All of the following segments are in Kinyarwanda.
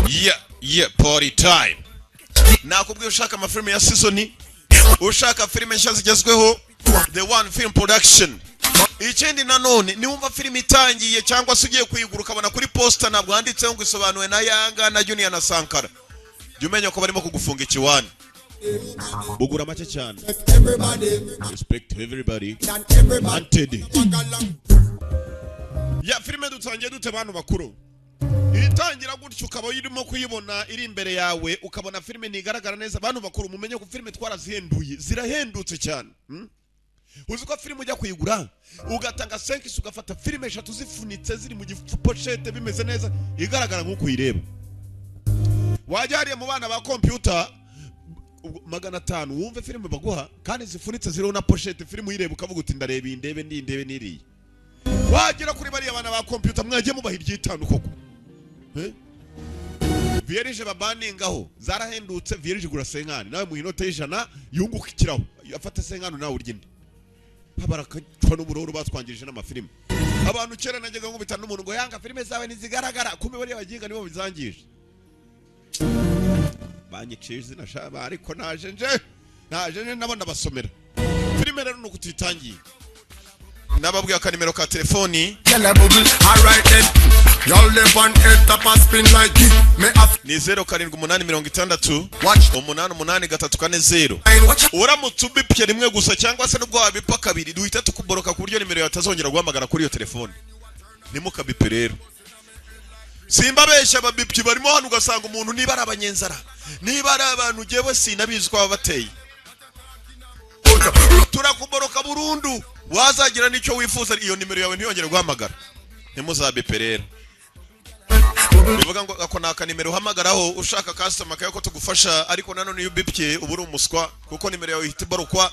Yeah, party time. Nakubwiye, ushaka amafilime ya season, ushaka filime nshya zigezweho, The One Film Production. Ikindi nanone, niwumva filime itangiye cyangwa se ugiye kuyigura, ukabona kuri poster ntabwo handitseho ngo isobanuwe na Yanga na Junior na Sankara, jya umenya ko barimo kugufunga ikiwani. Bugura make cyane. Respect everybody. Wanted ya filime dutangiye dute, bantu bakuru? Itangira gutyo, ukaba urimo kuyibona iri imbere yawe, ukabona filime ntigaragara neza. Bantu bakuru, mumenye ko filime twarazihenduye, zirahendutse cyane? Uzi ko filime ujya kuyigura ugatanga senkisi, ugafata filime eshatu zifunitse, ziri mu gipochette, bimeze neza, igaragara nk'uko uyireba? Wajya hariya mu bana ba kompiyuta, 500, wumve filime baguha kandi zifunitse, ziriho na pochette. Filime uyireba ukavuga uti: "Ndareba iyi, ndebe n'iyi, ndebe n'iriya." Wagera kuri bariya bana ba kompiyuta, mwagiye mubaha iry'itanu koko? Eh? Vierge babaningaho zarahendutse. Vierge igura cinquante, nawe mu inote y'ijana yunguka ikiraho, afate cinquante, nawe urya indi. Barakacwa n'ubururu, batwangirije n'amafilime. Abantu kera najyaga nkubita n'umuntu ngo: "Yanga, filime zawe ntizigaragara." Kumbe bariya baginga nibo bizangije, banyiciye izina shaba. Ariko naje nje nabo ndabasomera filime. Rero nuko tuyitangiye, nababwiye akanimero ka telefoni. Gyal a bubble, alright then. Y'all live on head top and spin like it. Me have Ni 078 60 watch 8 8 3 4 0. Nine, watch. Uramutse ubipye rimwe gusa, cyangwa se nubwo wabipa kabiri, duhita tukuboroka ku buryo nimero yawe atazongera guhamagara kuri iyo telefone. Ntimukabipe rero, simbabeshya. Ababipyi barimo hano, ugasanga umuntu, niba ari abanyenzara, niba ari abantu, jyewe sinabizi uko baba bateye, turakuboroka burundu. Wazagira n'icyo wifuza, iyo nimero yawe ntiyongere guhamagara. Ntimuzabipe rero. Bivuga ngo ako ni akanimero uhamagaraho ushaka customer care ko tugufasha. Ariko nanone iyo ubipye uba uri umuswa, kuko nimero yawe ihita ibarukwa.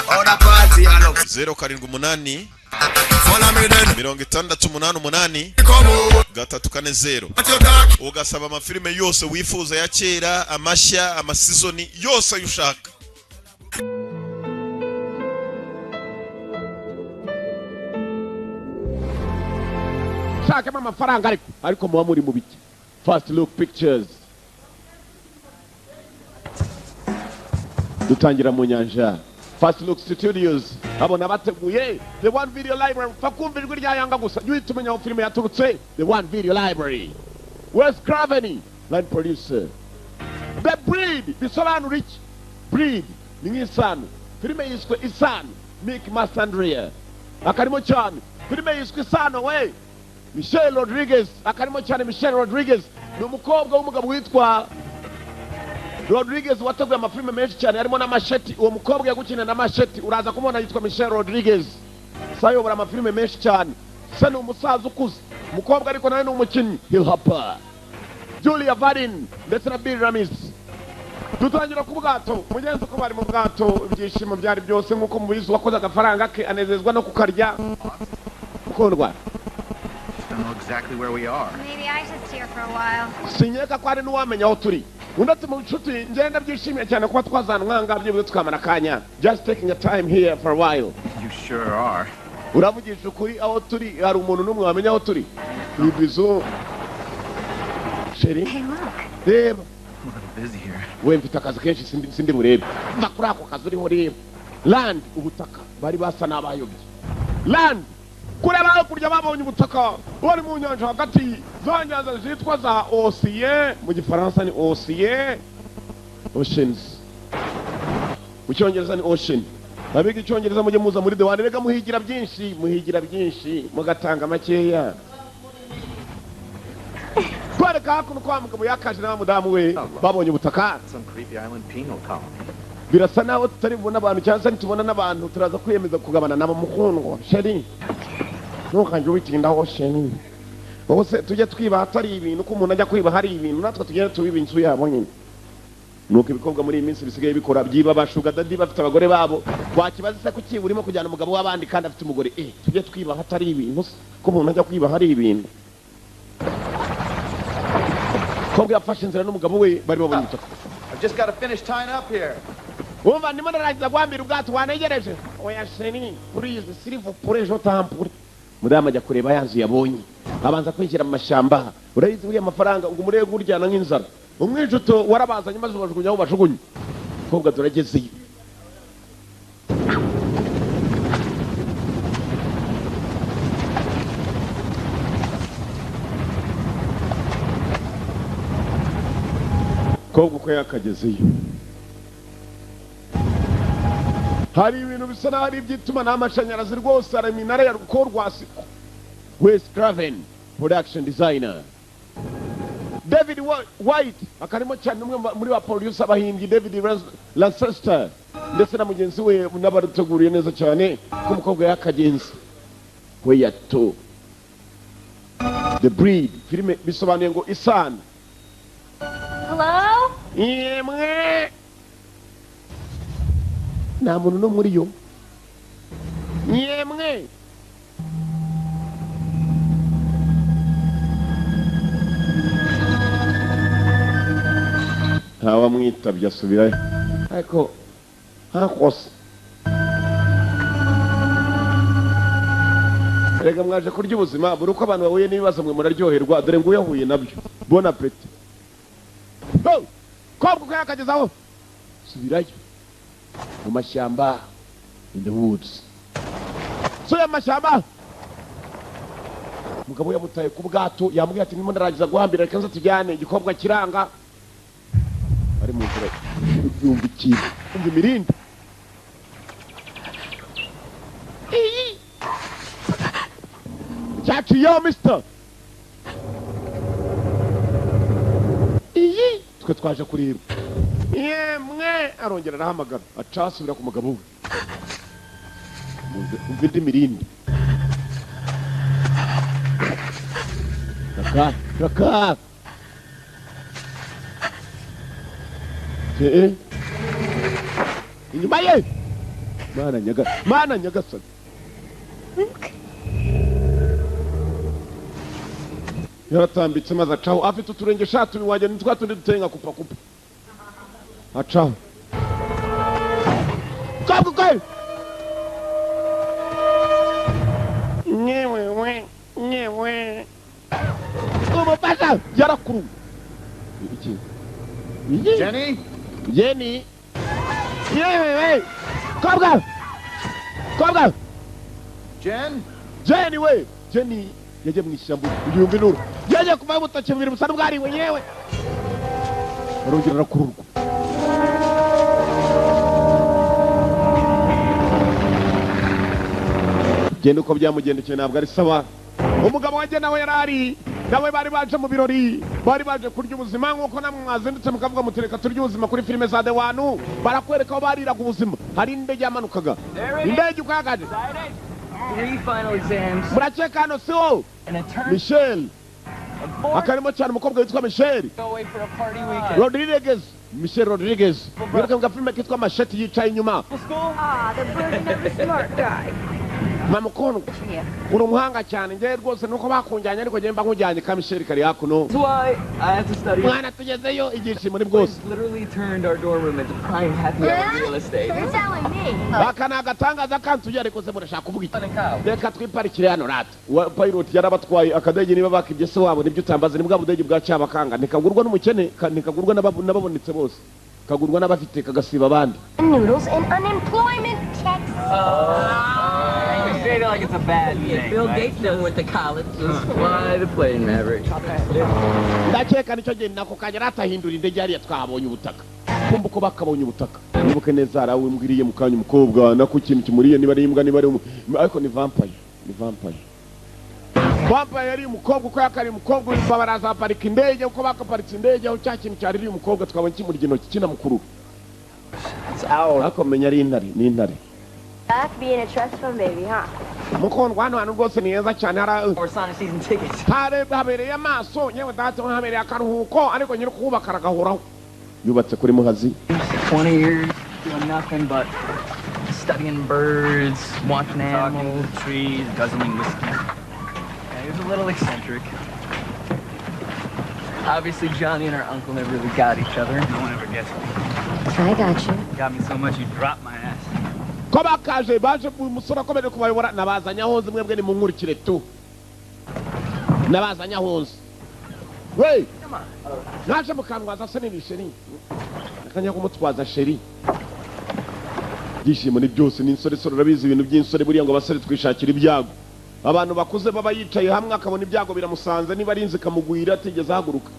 Other party, I know. 078 Follow me then. 60 88 Come on. 3 4 0. What you talk? Ugasaba amafilime yose wifuza, ya kera, amashya, amaseason yose ayo ushaka. Shakamo amafaranga, ariko muba muri mu biki? First Look Pictures. Dutangira mu nyanja. First Look Studios abona bateguye The One Video Library. Pfa kumva ijwi rya Yanga gusa, jya uhita umenya aho filime yaturutse. The One Video Library, Wes Craven line producer. The Breed bisobanura iki? Breed ni nk'isano. Filime yiswe Isano. Nick Masandria akarimo cyane. Filime yiswe Isano we, Michelle Rodriguez akarimo cyane. Michelle Rodriguez ni umukobwa w'umugabo witwa Rodriguez wateguye amafilime menshi cyane, harimo na Machete. Uwo mukobwa yagukina na Machete, uraza kumubona, yitwa Michelle Rodriguez. Se ayobora amafilime menshi cyane, se ni umusaza ukuze. Umukobwa ariko nawe ni umukinnyi. Hill Harper, Julia Varin ndetse na Bill Ramis. Dutangira ku bwato. Mugenzi, uko bari mu bwato, ibyishimo byari byose. Nk'uko mubizi, uwakoze agafaranga ke anezezwa no kukarya, mukundwa. Don't know exactly where we are. Maybe I should steer for a while. Sinkeka ko hari n'uwamenya aho turi. Undi ati: "Mu nshuti, ngenda byishimiye cyane kuba twazana ngaha, byibuze tukamara akanya." Just taking a time here for a while. You sure are. Uravugisha ukuri, aho turi hari umuntu n'umwe wamenya aho turi? Ni bizu, chérie. Hey, look. Reba. I'm a little busy here. We, mfite akazi kenshi, sindi burebe. Va kuri ako kazi uriho, reba. Land, ubutaka. Bari basa n'abayobye. Land, kureba hakurya, babonye ubutaka. Bari mu nyanja hagati, za nyanja zitwa za océan. Mu Gifaransa ni océan, oceans. Mu Cyongereza ni ocean. Abiga Icyongereza mujye muza muri The One. Rega muhigira byinshi, muhigira byinshi, mugatanga makeya. Kwereka hakuno kwa mugabo yakaje na mudamu we, babonye ubutaka. Some creepy island penal colony. Birasa naho tutari bubone abantu, cyangwa se nitubona n'abantu turaza kwiyemeza kugabana nabo. Mukundwa, chérie, ntukajye ubitindaho, chérie. Wowe se tujye twiba hatari ibintu? Ko umuntu ajya kwiba hari ibintu, natwe tugende tubiba inzu yabo nyine. Nuko ibikorwa muri iyi minsi bisigaye bikora, byiba ba sugar daddy bafite abagore babo. Wakibaza se kuki urimo kujyana umugabo w'abandi kandi afite umugore? Tujye twiba hatari ibintu se, ko umuntu ajya kwiba hari ibintu? Kobwa yafashe inzira n'umugabo we, bari babonye ubutaka. I've just got to finish tying up here. Wumva, ndimo ndarangiza guhambira ubwato, wanegereje? Oya chérie, please, s'il vous plaît, je t'en prie. Mudamu ajya kureba ya nzu yabonye. Abanza kwinjira mu mashyamba. Urayizi buriya amafaranga ngo umurebe uryana nk'inzara. Umwijuto warabazanye maze ubajugunya aho bajugunya. Mukobwa turagezeyo. Mukobwa uko yakagezeyo, hari ibintu bisa n'aho ari iby'itumanaho, amashanyarazi rwose. Hari iminara ya rwasiko. Wes Craven, production designer. David White akarimo cyane, umwe muri ba producer abahimbyi, David Lancaster ndetse na mugenzi we n'abaruteguriye neza cyane. Ko umukobwa yakagenze we yato The Breed, filime bisobanuye ngo isano. Hello? Yemwe, nta muntu no muri yo. Yemwe, ntawamwitabye, asubirayo ariko ntakose. Rega mwaje kurya ubuzima. Buri uko abantu bahuye n'ibibazo, mwe muraryoherwa. Dore nguyu yahuye nabyo. Bon appétit. Ho! Kobwa uko yakagezaho, subirayo mu mashyamba, in the woods. So mashyamba, umugabo yamutaye ku bwato, yamubwiye ati: "Ndimo ndarangiza guhambira, reka nze tujyane." Igikobwa kiranga, ari mu nzira yumva ikintu, yumva imirindi iyi cyaciyeho. Mister, iyi twe twaje kureba. Yemwe, arongera arahamagara, aca asubira ku mugabo we. Umva indi mirindi. Raka raka. Eh, inyuma ye! Mana nyaga, mana nyagasani! Luke? Yaratambitse maze acaho, afite uturenge shatu wanjye ni twa tundi duteye nka kupa kupa. Acaho kabwe kwe nyewe nyewe, umufasha yarakuruwe iki? Jenny? Jenny, yewe we, kobwa, kobwa! Jen? Jenny we, Jenny yagiye mu ishyamba, yumva inuru, yagiye kuva butake bubiri busa n'ubwariwe. Yewe, arongera arakururwa. Genda uko byamugendekeye ntabwo ari sawa. Umugabo wanjye nawe yari ari nawe, bari baje mu birori, bari baje kurya ubuzima nk'uko namwe mwazindutse mukavuga muti: "Reka turye ubuzima." Kuri filime za The One barakwereka aho bariraga ubuzima. Hari indege yamanukaga, indege uko ihagaze. Three final exams Murakeka hano si wo? and a turn Michelle four. akarimo cyane, umukobwa witwa Michelle Go away for a party weekend. Rodriguez. Michelle Rodriguez, mwibuke mu gafilime kitwa Machete, yicaye inyuma. School? Ah, the burden of the smart guy. Mama ukundwa, uri umuhanga cyane. Njyewe rwose nuko bakunjyanye, ariko njyewe mba nkujyanye. Ka Michelle kari hakuno. That's why I have to study. Mwana, tugezeyo, ibyishimo ni bwose. Literally turned our dorm room into prime happy hour real estate. You're telling me. Aka ni agatangaza kantuye, ariko se murashaka kuvuga iki? On a cow. Reka twiparikire hano rata. Wa pilot yarabatwaye akadege. Niba bakibye se wabo nibyo utambaza. Ni bwa budege bwa cyabakanga, ntikagurwa n'umukene, ntikagurwa n'ababonetse bose, kagurwa n'abafite kagasiba abandi. Noodles and unemployment checks. You say that like it's a bad thing. Bill Gates done went to college. Just fly the plane, Maverick. Ndakeka nicyo gihe nako kanya ratahindura indege hariya twahabonye ubutaka. Kumva uko bakabonye ubutaka, nibuke neza, hari aho wimbwiriye mu kanya umukobwa nako ikintu kimuriye, niba ari imbwa, niba ari ariko ni vampire, ni vampire. Vampire yari umukobwa uko yakari umukobwa urumva baraza baparika indege. Uko bakaparitse indege, aho cya kintu cyaririye umukobwa, twabonye kimurya intoki kinamukurura. It's our. Ariko menya ari intare, ni intare. Back being a trust fund baby, huh? Mukundwa, hano hantu rwose ni heza cyane hari Or Sonic season tickets. Hare habereye amaso. Yewe data, habereye akaruhuko, ariko nyiri kuhubaka aragahoraho, yubatse kuri Muhazi. 20 years doing nothing but studying birds, watching animals, Trees, guzzling whiskey. Yeah, he was a little eccentric. Obviously, Johnny and our uncle never really got each other. No one ever gets me. I got you. Got me so much you dropped my ass. Ko bakaje baje, umusore akomeje kubayobora, nabazanye aho zimwe bwe nimunkurikire tu. Nabazanye ahunze we, naje mukantwaza se nini chérie? Akanya kumutwaza chérie, ibyishimo ni byose, ni insoresore. Urabizi ibintu by'insore buriya, ngo abasore twishakira ibyago. Abantu bakuze baba yicaye hamwe akabona ibyago biramusanze, niba ari inzu ikamugwira atigeze ahaguruka,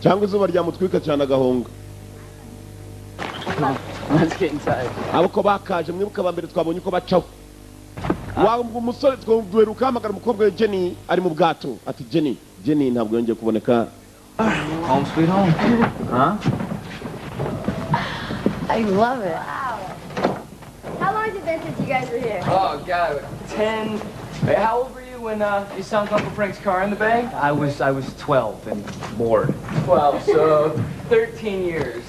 cyangwa izuba ryamutwika cyane agahunga. Let's get inside. Abo ko bakaje, mwibuka aba mbere twabonye uko bacaho. Wa umusore duheruka hamagara umukobwa we Jenny ari mu bwato, ati Jenny, Jenny ntabwo yongeye kuboneka. Home sweet home. Huh? I love it. Wow. How long has it been since you guys were here? Oh God, 10. Wait, how old were you when you sunk Uncle Frank's car in the bay? I was 12 and bored. 12, so 13 years.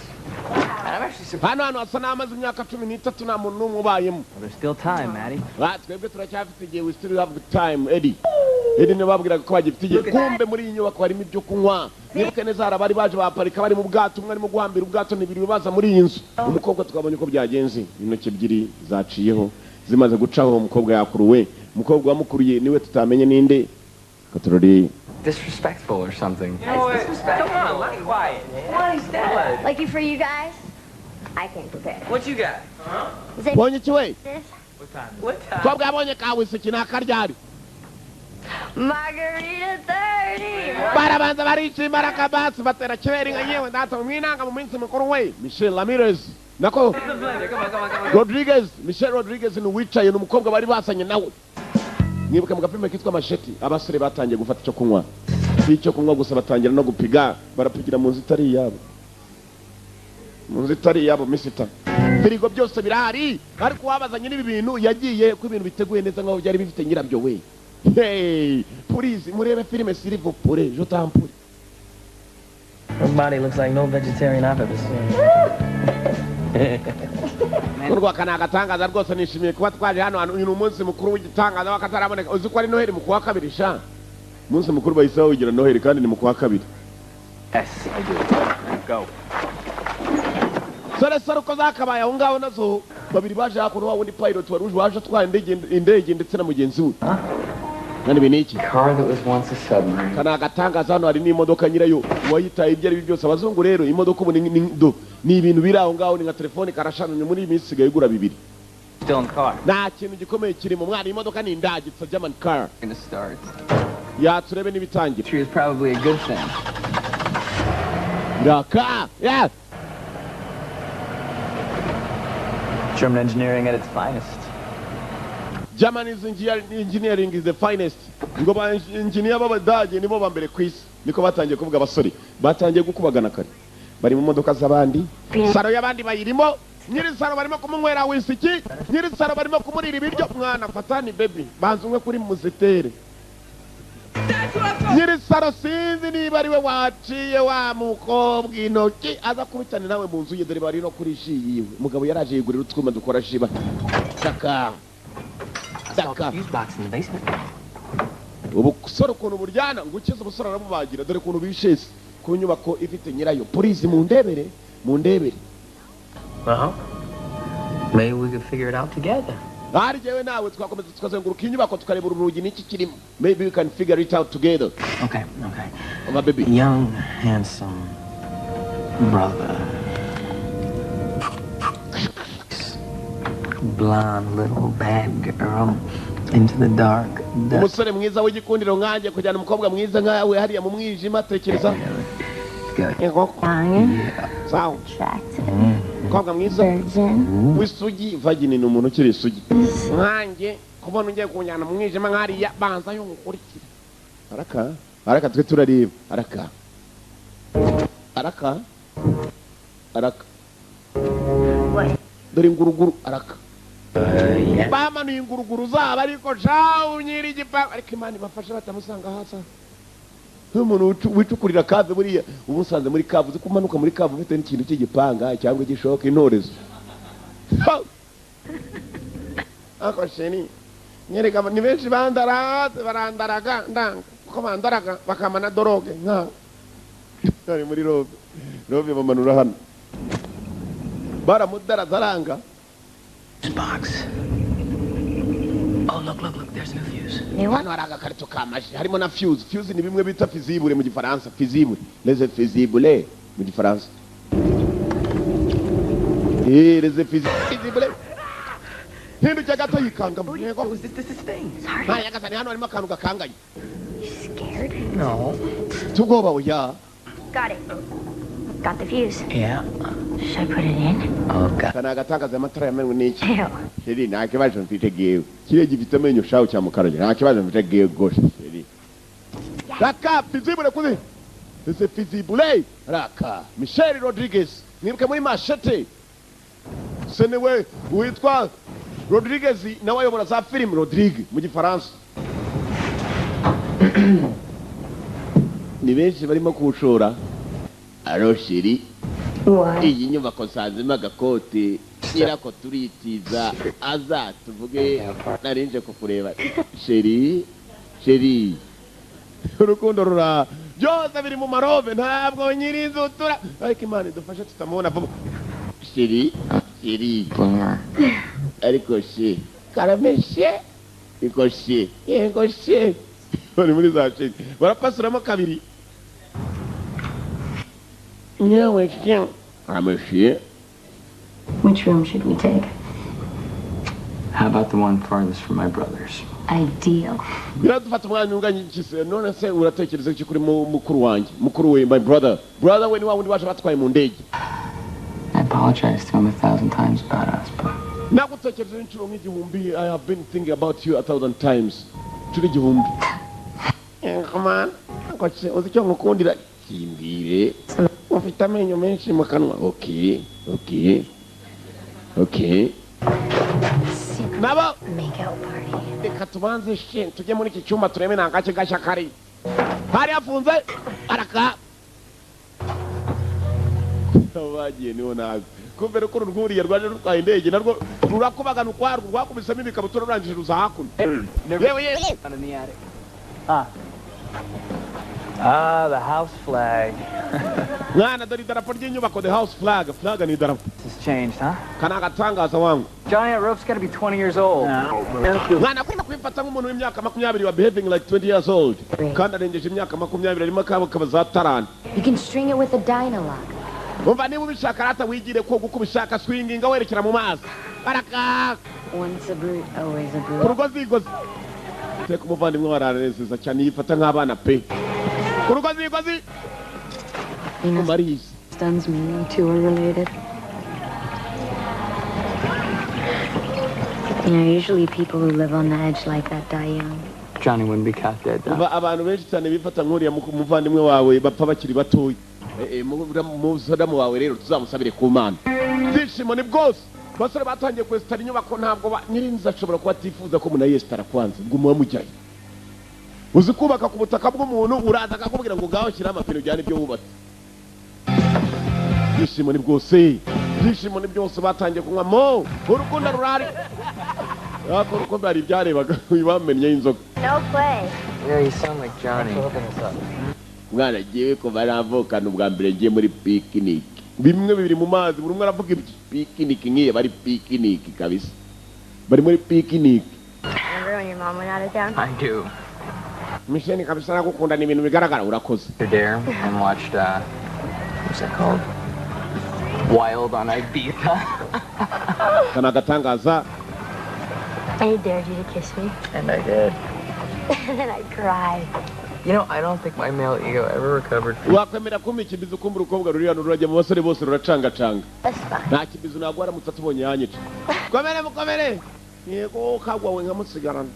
And I'm actually surprised. Hano hantu hasa n'amaze imyaka 13 nta muntu n'umwe ubayemo. Well, there's still time, Maddie. Ah, twebwe turacyafite igihe, we still have time. Eddie, Eddie niwe babwiraga ko bagifite igihe. Kumbe muri iyi nyubako harimo ibyo kunywa. Mwibuke neza, hari abari baje baparika bari mu bwato, umwe arimo guhambira ubwato, ntibiri baza muri iyi nzu. Umukobwa twabonye uko byagenze, intoki ebyiri zaciyeho, zimaze gucaho umukobwa yakuruwe. Umukobwa wamukuruye niwe tutamenye ninde katorori. Disrespectful or something. You know what? Come on, be quiet. What is that? Lucky for you guys, I came prepared. What you got? Is it Bonye iki we? this? What time? What time? Umukobwa yabonye ka wisiki ni akaryari. Margarita 30! Barabanza barishima, arakabasi batera kibera inka. Yewe data, mwinanga mu minsi mikuru we. Michelle Ramirez, nako The blender. Come on, come on, come on. Rodriguez, Michelle Rodriguez ni uwicaye, ni umukobwa bari basanye nawe. Mwibuke mu gapima kitwa Machete. Abasore batangiye gufata icyo kunywa, si icyo kunywa gusa, batangira no gupiga, barapigira mu nzu itari iyabo, mu nzu itari iyabo. Misita firigo byose birahari, ariko uwabazanye n'ibi bintu yagiye ko ibintu biteguye neza nk'aho byari bifite nyirabyo we. Hey, please murebe filime, s'il vous plaît, je t'en prie. Her body looks like no vegetarian I've ever seen. Urwaka ni agatangaza rwose. Nishimiye kuba twaje hano hantu. Uyu ni umunsi mukuru w'igitangaza w'akataraboneka. Uzi ko ari Noheli mu kwa kabiri sha? Umunsi mukuru bahise bawugira Noheli kandi ni mu kwa kabiri. Yes, I do. Go. Sore sore uko zakabaye aho ngaho nazo, babiri baje hakuno, wa wundi pilot wari uje waje atwaye indege ndetse na mugenzi we. None ibi ni iki? Car that was once a submarine. Aka ni agatangaza. Hano hari n'imodoka, nyirayo uwayitaye ibyo ari byo byose. Abazungu rero imodoka ubu ni ibintu biri aho ngaho, ni nka telefone karashananye. Muri iyi minsi isigaye igura bibiri. Still in the car. Nta kintu gikomeye kirimo mwana, imodoka ni indage, it's a German car. Gonna start. Yaturebe n'ibitangira. Tree is probably a good thing. Iraka yeah. German engineering at its finest. Germany's engineering is the finest. Ngo ba engineer b'Abadage nibo ba mbere ku isi, niko batangiye kuvuga. Abasore batangiye gukubagana kare, bari mu modoka z'abandi, saro y'abandi bayirimo, nyiri saro barimo kumunywera wisiki, nyiri saro barimo kumurira ibiryo. Mwana fatani baby, banza umwe kuri muzitere. Nyiri saro sinzi niba ari we waciye wa mukobwa intoki aza kubitana nawe mu nzu ye. Dore bari no kuri ji yiwe. Umugabo yaraje yigurira utwuma dukora ji ba saka saka. Fuse box in the basement. Ubusore ukuntu buryana, ngo ukize ubusore aramubagira. Dore ukuntu bishese ku nyubako ifite nyirayo. Please mundebere, mundebere. Uh-huh. Maybe we could figure it out together. Ahari jyewe nawe twakomeza tukazenguruka inyubako, tukareba uru rugi n'iki kirimo. Maybe we can figure it out together. Okay. Oba baby. Young, handsome brother. Blonde little bad girl into the dark. Umusore mwiza w'igikundiro nkanjye kujyana umukobwa mwiza nkawe hariya mu mwijima, tekereza. Good. Inkoko. Young, Sawa. attractive, Umukobwa mwiza virgin. w'isugi, virgin ni umuntu ukiri isugi nkanjye, kubona ugiye kunjyana mu mwijima nkariya, banza yo ngukurikira. Araka araka, twe turareba araka araka araka. What? Dore inguruguru araka. Yeah. Bamanuye inguruguru zabo, ariko shawu nyiri igipangu, ariko Imana ibafashe batamusanga hasi aho. Nk'umuntu wicukurira cave buriya uba usanze muri cave, uzi ko umanuka muri cave ufite n'ikintu cy'igipanga cyangwa igishoka, intorezo. Ha! Ariko chérie, nyereka, ni benshi bandaraze, barandaraga ndanga kuko bandaraga bakamana drogue nka ari muri robe robe bamanura hano baramudaraza aranga. Box. Oh, look, look, look. There's a new fuse. New one? Hano hari agakarito ka maji, harimo na fuse. Fuse ni bimwe bita fusible mu Gifaransa. Fusible, les fusibles mu Gifaransa. Les fusible. Hindukiye gato yikanga mu ntego. What was this? This thing. Nta nyagasani, hano harimo akantu gakanganye. You scared? No. Tubwoba, oya. Got it. Got the fuse. Yeah. Should I put it in? Oh, God. Aka ni agatangaza, amatara yamenwe n'iki? Ew. Chérie, nta kibazo mfite gewe. Kiriya gifite amenyo shawu cya mukarage, nta kibazo mfite gewe rwose, chérie. Raka fusible kuri ese fusible raka. Michelle Rodriguez, mwibuke muri Machete se, niwe witwa Rodriguez, nawe ayobora za filime, Rodrigue mu Gifaransa. Ni benshi barimo kuwushora. Allô chérie. What? Iyi nyubako nsanzemo agakoti, nyirako turitiza, aza tuvuge. Narinje kukureba, chérie. Chérie, urukundo rura byose biri mu marove. Ntabwo nyir'inzu tura, ariko Imana idufashe tutamubona vuba. Chérie, chérie. Bloomer. Ariko she karameshe, iko she, yego she, bari muri za chérie, barapasuramo kabiri. Nyewe she karameshe. Which room should we take? How about the one farthest from my brothers? Ideal. Biradufata umwanya unganya iki se? None se uratekereza iki kuri mukuru wanjye, mukuru we, my brother? Brother we ni wa wundi waje batwaye mu ndege. I apologized to him a thousand times about us, but Nagutekereje inshuro nk'igihumbi. I have been thinking about you a thousand times, inshuro 1000. Come on. Ngo se uzi icyo nkukundira? Kimbwire. Ufite amenyo menshi mu kanwa. Okay, nabo. Make out party. Reka tubanze she tujye muri iki cyumba turebe nta gace gashya kari hari hafunze araka. Abo bagiye niho nabi kumva ko rwuriye rwaje rutwaye indege, narwo rurakubagana ukwarwo, rwakubisemo ibikabutura, rurangije ruza hakuno. Yewe yewe. Found in the attic. Ah. Ah, the house flag. Mwana, dore idarapo ry'inyubako, the house flag. Flag ni idarapo. This has changed, huh? Aka ni agatangaza wangu. Johnny, that rope's got to be 20 years old. Mwana, akunda kwifata nk'umuntu w'imyaka 20 wa behaving like 20 years old, kandi arengeje imyaka 20, arimo akabo kaba za tarani. You can string it with a Dynalock. Umva, niba ubishaka rata wigire koga uko ubishaka, swinginga werekera mu mazi baraka. Once a brute, always a Ku brute. rugozigozi teka umuvandimwe waranezeza cyane, yifata nk'abana pe ku rugozigozi. You know, Marizi. stuns me. You two are related. Usually people who live on the edge like that die young. Johnny wouldn't be caught dead, though. Umva, abantu benshi cyane bifata nk'uriya muvandimwe wawe bapfa bakiri batoya. Mudamu wawe rero tuzamusabire ku Mana. Ibyishimo ni bwose, abasore batangiye kwesitara inyubako. Ntabwo nyirinzu ashobora kuba atifuza ko munayesitara kwanza ngo muba mujyayo. Uzi kubaka ku butaka bw'umuntu, uraza akakubwira ngo ngaho shyiraho amapine ujyane ibyo wubatse. Ibyishimo ni bwose, ibyishimo ni byose, batangiye kunywa mo, urukundo rurari. Ariko urukundo hari ibyarebaga, uyu bamennyeho inzoga. No play. Yeah, you sound like Johnny. Mwana, agiye kuva navukana ubwa mbere ngiye muri picnic, bimwe bibiri mu mazi, buri umwe aravuga ibye. Picnic nk'iyo bari picnic kabisa, bari muri picnic. Remember when your mom went out of town? I do. Misheni kabisa aragukunda, ni ibintu bigaragara. Urakoze. You're there and watched, what's that called? Wild on Ibiza. Aka ni agatangaza. And he dared you to kiss me. And I did. And then I cried. I don't think my male ego ever recovered from Wakwemera kumpa ikibizo? Ukumbura urukobwa ruri hano rurajya mu basore bose, ruracangacanga. That's fine. Nta kibizo ntabwo, waramutse atubonye yanyica. Komere, mukomere. Yego, kagwa we nkamusigarana.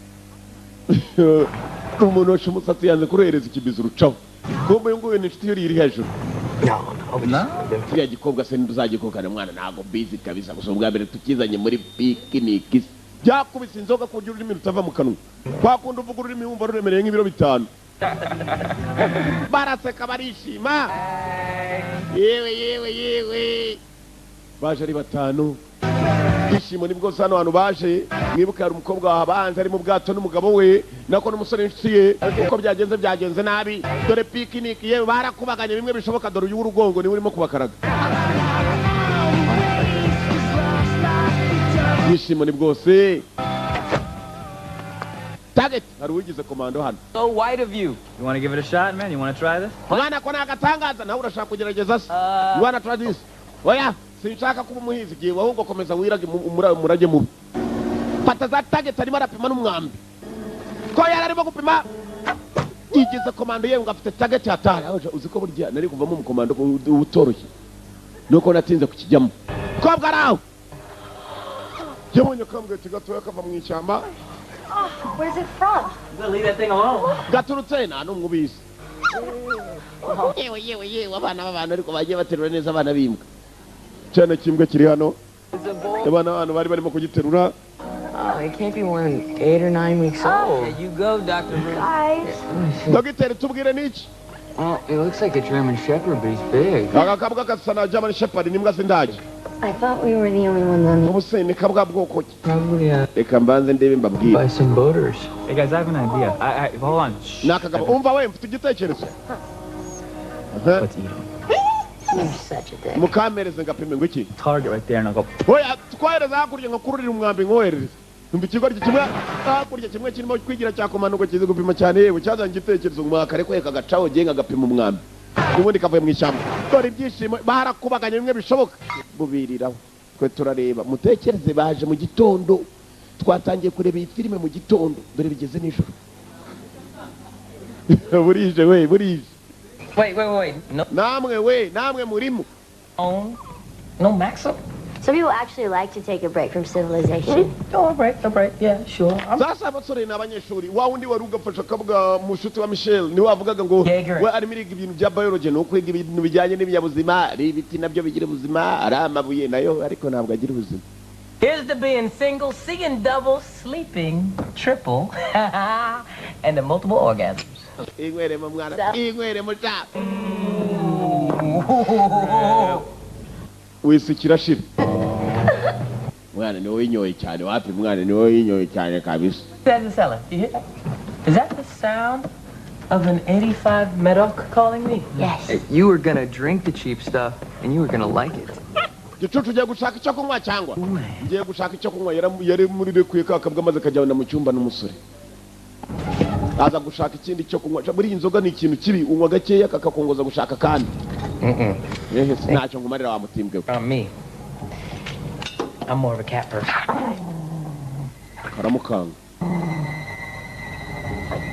Umuntu wacu umusatsi yanze kurohereza ikibizo, urucaho. Kumbe uyu nguyu ni inshuti yuriye iri hejuru. No, no, we just Kiriya gikobwa se ntituzagikokana? Mwana, ntabwo bizi kabisa. Gusa ubwa mbere tukizanye muri picnic byakubise inzoga ku buryo ururimi rutava mu kanwa, kwa kundi uvuga ururimi wumva ruremereye nk'ibiro 5. Baraseka, barishima. Yewe yewe yewe, baje ari batanu, ibyishimo ni bwose hano hantu baje. Mwibuke hari umukobwa wahabanje ari mu bwato n'umugabo we, nako n'umusore w'inshuti ye. Uko byagenze, byagenze nabi. Dore picnic, yewe, barakubaganye bimwe bishoboka. Dore uyu w'urugongo niwe urimo kubakaraga. Ibyishimo ni bwose. Target hari uwigize komando hano. So white of you. You want to give it a shot, man? You want to try this? Mwana, ko ni agatangaza, nawe urashaka kugerageza se? You wanna try this? Oya, sinshaka kuba umuhizi igihe, ahubwo komeza wirage umurage mubi. Fata za target, arimo arapima n'umwambi ko yari arimo gupima, yigize komando yewe, ngo afite target hatari. Aho uzi ko burya nari kuvamo umukomando utoroshye, nuko natinze kukijyamo. Kobwa ari aho yabonye akambwe gatoya kava mu ishyamba. Where's it from? You better leave that thing alone. Gaturutse nta n'umwe ubizi. Yewe, yewe, yewe, abana b'abantu ariko bagiye baterura neza abana b'imbwa cyane. Kimbwa kiri hano. It's a bull. Abana b'abantu bari barimo kugiterura. Oh, it can't be more than 8 or 9 weeks old. There you go, Dr. Ruth. Guys. Dogiteri, tubwire n'iki? Well, it looks like a German Shepherd, but he's big. Aka kabwa gasa na German Shepherd, n'imbwa z'indage. I thought we were the only ones on the Ubu se ni kabwa bwoko ki? Probably Reka mbanze ndebe mbabwire. by some boaters. Hey guys, I have an idea. I hold on. Shh. Ni akagabo. Umva we, mfite igitekerezo. Aha. Let's eat him. You're such a dick. Mukampereze ngapime ngo iki? Target right there, and I'll go. Oya, twohereza hakurya nkakururira umwambi nkoherereza. Numva ikigoryi kimwe hakurya, kimwe kirimo kwigira cya komando ngo kizi gupima cyane. Yewe, cyazanye igitekerezo ngo mwakare kwe kagacaho genga agapima umwambi, ubundi kavuye mu ishyamba. Dore ibyishimo, barakubaganya bimwe bishoboka bubiriraho. Twe turareba, mutekereze, baje mu gitondo, twatangiye kureba iyi filime mu gitondo, dore bigeze nijoro, burije we, burije. Wait, wait, wait. No, Namwe we, namwe murimo. no Maxim? Some people actually like to take a break from civilization. Oh, all right. Yeah, sure. I'm Sasa abasore ni abanyeshuri. Wa wundi wari ugafasha akavuga mushuti wa Michel niwe wavugaga ngo Yeager. we arimo ariga ibintu bya biology, ni ukwiga ibintu bijyanye n'ibinyabuzima, ari ibiti nabyo bigira ubuzima, ari amabuye nayo, ariko ntabwo agira ubuzima. Here's to being single, seeing double, sleeping triple, and the multiple orgasms. Inyweremo mwana, inyweremo sha, wisukira shira. Mwana ni wowe winyoye cyane. Wapi mwana, ni wowe winyoye cyane kabisa. That's the seller. You hear that? Is that the sound of an 85 Medoc calling me? Yes. You were gonna drink the cheap stuff, and you were gonna like it. Gicucu, ugiye gushaka icyo kunywa cyangwa ngiye gushaka icyo kunywa? Yari muri rekuye ka kabwa maze kajyana mu cyumba n'umusore, aza gushaka ikindi cyo kunywa. Muri iyi nzoga ni ikintu kibi, unywa gakeya kakakongoza gushaka kandi. Ehe, ntacyo nkumarira wa mutimbwe we. On me. I'm more of a cat person. Karamukanga,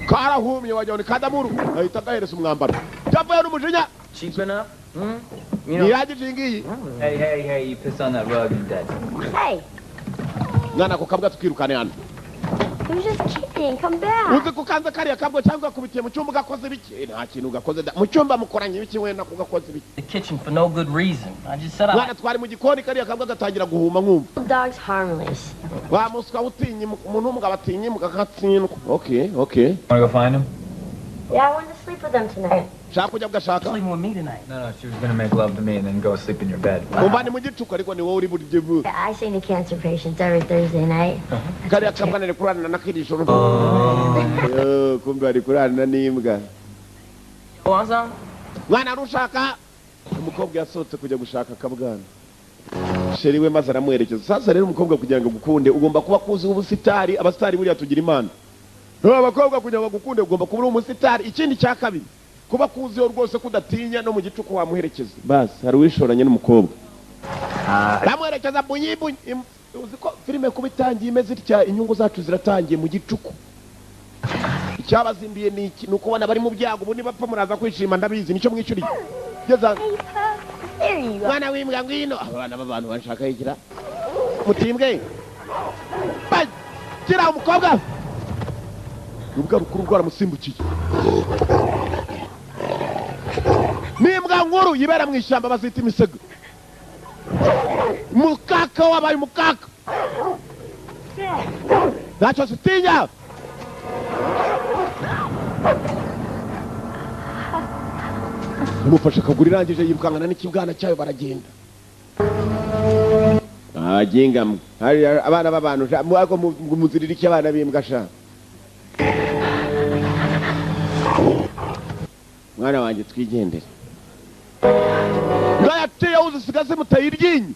karahumye, wagira ngo ni kadamuru. Ahita agahereza umwambaro byavuye n'umujinya. Cheap enough? Hmm? You know, Ntihagije iyi ngiyi. Hey, hey, hey! You piss on that rug, you're dead. Hey, Mwana, ako kabwa tukirukane hano. I was just kidding. Come back. Uzi ko ukanze kariya kabwa cyangwa gakubitiye mu cyumba, ugakoze ibiki? Nta kintu gakoze da. Mu cyumba mukoranye ibiki wenda kugakoze ibiki? The kitchen for no good reason. I just said I Mwana, twari mu gikoni, kariya kabwa gatangira guhuma nkumva. Dog's harmless. Wa muswa, utinye umuntu w'umugabo atinya imbwa akatsindwa. Okay. Wanna go find him? Yeah, I wanted to sleep with them tonight. Shaka kujya bugashaka. Sleeping with me tonight. No, she was gonna make love to me and then go sleep in your bed. Umva, ni mu gicuku, ariko ni wowe uri buryo. I sing to cancer patients every Thursday night. Kariya kabwa nari kurarana n'akiri ijoro. Yo, kumbe ari kurarana n'imbwa. Want some? Mwana, arushaka umukobwa yasohotse kujya gushaka akabwana chéri we, maze aramuherekeza. Sasa rero umukobwa kugira ngo agukunde ugomba kuba kuzi ubusitari. Abasitari buriya tugira imana. No, abakobwa kugira ngo bagukunde ugomba kuba uri umusitari. Ikindi cya kabiri, kuba kuziho rwose kudatinya, no mu gicuku wamuherekeza. Basi hari uwishoranye n'umukobwa, aramuherekeza bunyi bunyi. Uzi ko filime kuba itangiye imeze itya, inyungu zacu ziratangiye mu gicuku. Icyabazinduye ni iki? Ni ukubona bari mu byago. Ubu nibapfa muraza kwishima, ndabizi, nicyo mwishyuriye. Geza. Hey, pup. There you go. Mwana w'imbwa, ngwino. Abana b'abantu bashaka yigira mutimbwe. Gira umukobwa urubwa rukuru rwaramusimbukiye. N'imbwa nkuru yibera mu ishyamba bazita imisego. Mukaka wabaye umukaka, ntacyo zitinya. Imufashe akaguru, irangije yirukankana n'ikibwana cyayo, baragenda. Abaginga mwe. Hari abana b'abantu sha, ariko muzirira iki abana b'imbwa sha? Mwana wanjye, twigendere. Mbwa yaciye uzisiga zimuteye iryinyo.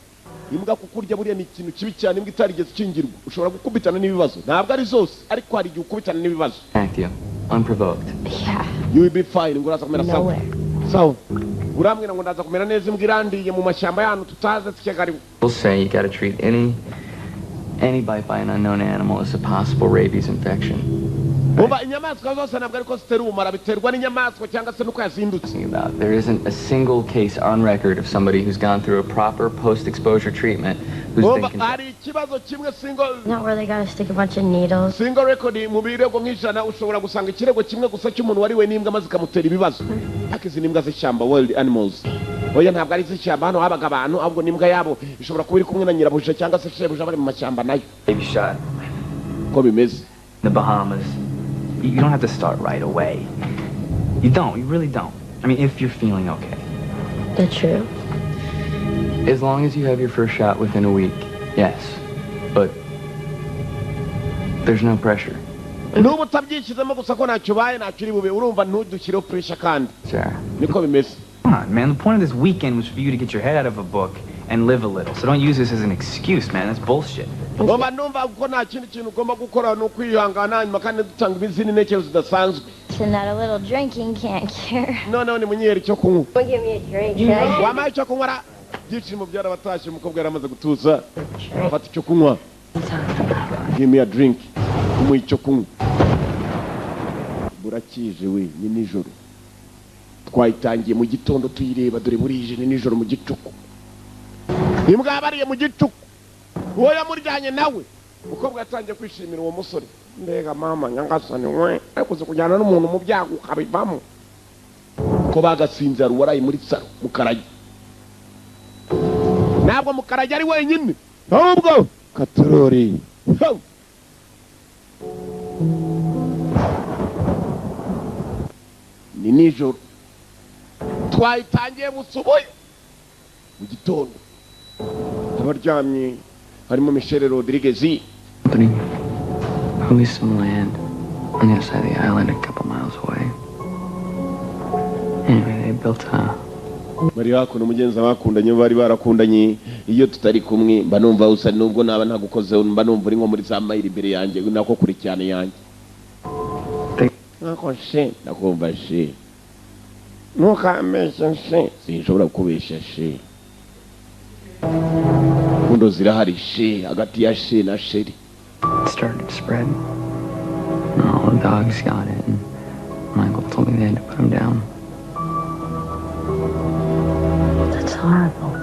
Imbwa kukurya buriya ni ikintu kibi cyane. Imbwa itarigeze ikingirwa ushobora gukubitana n'ibibazo. Ntabwo ari zose, ariko hari igihe ukubitana n'ibibazo. Attacked you, unprovoked. Yeah. You will be fine, ngo uraza kumera sawa. Nowhere. Sawa, urambwira ngo ndaza kumera neza, imbwa irandiye mu mashyamba y'ahantu tutazi tukegari. We'll say you gotta treat any bite by an unknown animal as a possible rabies infection. Umva, inyamaswa zose ntabwo ariko zitera ubumara, biterwa n'inyamaswa cyangwa se n'uko yazindutse. Talking about there isn't a single case on record of somebody who's gone through a proper post-exposure treatment who's been Umva, hari ikibazo kimwe, single Not where they gotta stick a bunch of needles. Single record mu birego nk'ijana ushobora gusanga ikirego kimwe gusa cy'umuntu wariwe n'imbwa maze ikamutera ibibazo. Ariko izi ni imbwa z'ishyamba, wild animals. Oya, ntabwo ari iz'ishyamba, hano habaga abantu, ahubwo n'imbwa yabo ishobora kuba iri kumwe na nyirabuja cyangwa se shebuja bari mu mashyamba nayo. Baby shot. Ko bimeze. The Bahamas. You don't have to start right away. You don't. You really don't. I mean, if you're feeling okay. That's true. As long as you have your first shot within a week, yes. But there's no pressure, N'ubu utabyishyizemo gusa ko ntacyo ubaye, ntacyo uri bube, urumva, ntudushyireho pressure kandi. Sarah. Niko bimeze. Come on, man. The point of this weekend was for you to get your head out of a book and live a little. So don't use this as an excuse, man. That's bullshit. Ngomba numva ko nta kindi kintu ugomba gukora ni ukwihangana, hanyuma kandi dutanga izindi ntekerezo zidasanzwe. And that a little drinking can't cure. Noneho nimunyere icyo kunywa. Give me a drink. Can I Wampaye icyo kunywa ra? Ibyishimo byarabatashye, umukobwa yaramaze gutuza, afata icyo kunywa. Give me a drink, kumuha icyo kunywa. Burakije we, ni nijoro, twayitangiye mu gitondo tuyireba, dore burije, ni nijoro mu gicuku, imbwa yabariye mu gicuku uwo yamuryanye nawe. Umukobwa yatangiye kwishimira uwo musore. Mbega mama nyangasani we, ariko uzi kujyana n'umuntu mu byago ukabivamo ko bagasinze. Hari uwaraye muri saro, Mukarage. Ntabwo Mukarage ari wenyine, ahubwo katorori. Ho! Ni nijoro, twayitangiye busubuye mu gitondo, abaryamye harimo Michelle Rodriguez. Company who leased some land on the other side of the island a couple miles away. Anyway, they built a Bari hakuno, umugenzi bakundanye, bari barakundanye. Iyo tutari kumwe mba numva usa nubwo naba ntagukozeho, mba numva uri nko muri za mayiri imbere yanjye, nako kure cyane yanjye. Nako she ndakumva she, ntukambeshye she, sinshobora kukubeshya she, kundo zirahari she, hagati ya she na chéri. It started to spread. And all the dogs got it, and Michael told me they had to put him down. That's horrible.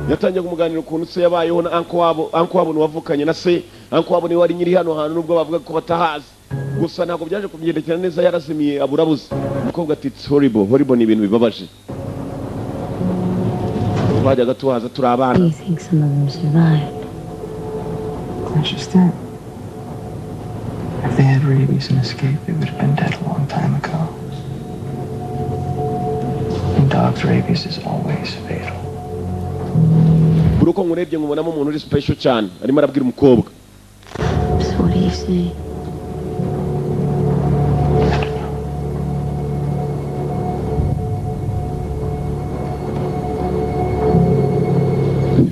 Yatangiye kumuganira ukuntu se yabayeho na uncle wabo. Uncle wabo niwavukanye na se, uncle wabo niwe wari nyiri hano hantu, nubwo bavuga ko batahazi. Gusa ntabwo byaje kugendekera neza, yarazimiye, aburabuze. Umukobwa ati: "It's horrible." Horrible ni ibintu bibabaje. Twajyaga tuhaza turi abana. Do you think some of them survived? That's just it. If they had rabies and escaped, they would have been dead a long time ago. And dogs' rabies is always fatal. Buri uko nkurebye nkubonamo umuntu uri special cyane, arimo arabwira umukobwa. So what do you say? I don't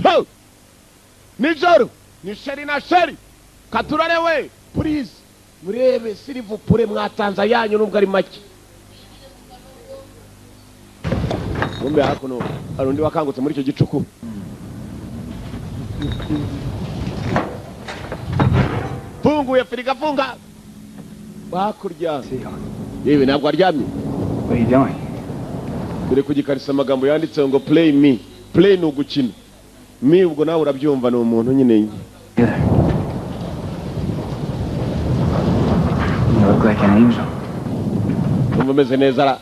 know. Ho! Nijoro ni chéri na chérie katurare we. Please murebe, s'il vous plaît, mwatanze ayanyu nubwo ari make. Kumbe hakuno hari undi wakangutse muri icyo gicuku. Funguye firigo, afunga hakurya. Yewe, ntabwo aryamye. What are you doing? Dore ku gikarisa amagambo yanditseho ngo "Play me." Play ni ugukina, me ubwo nawe urabyumva, ni umuntu nyine. Either. You look like an angel. Umva umeze neza ra?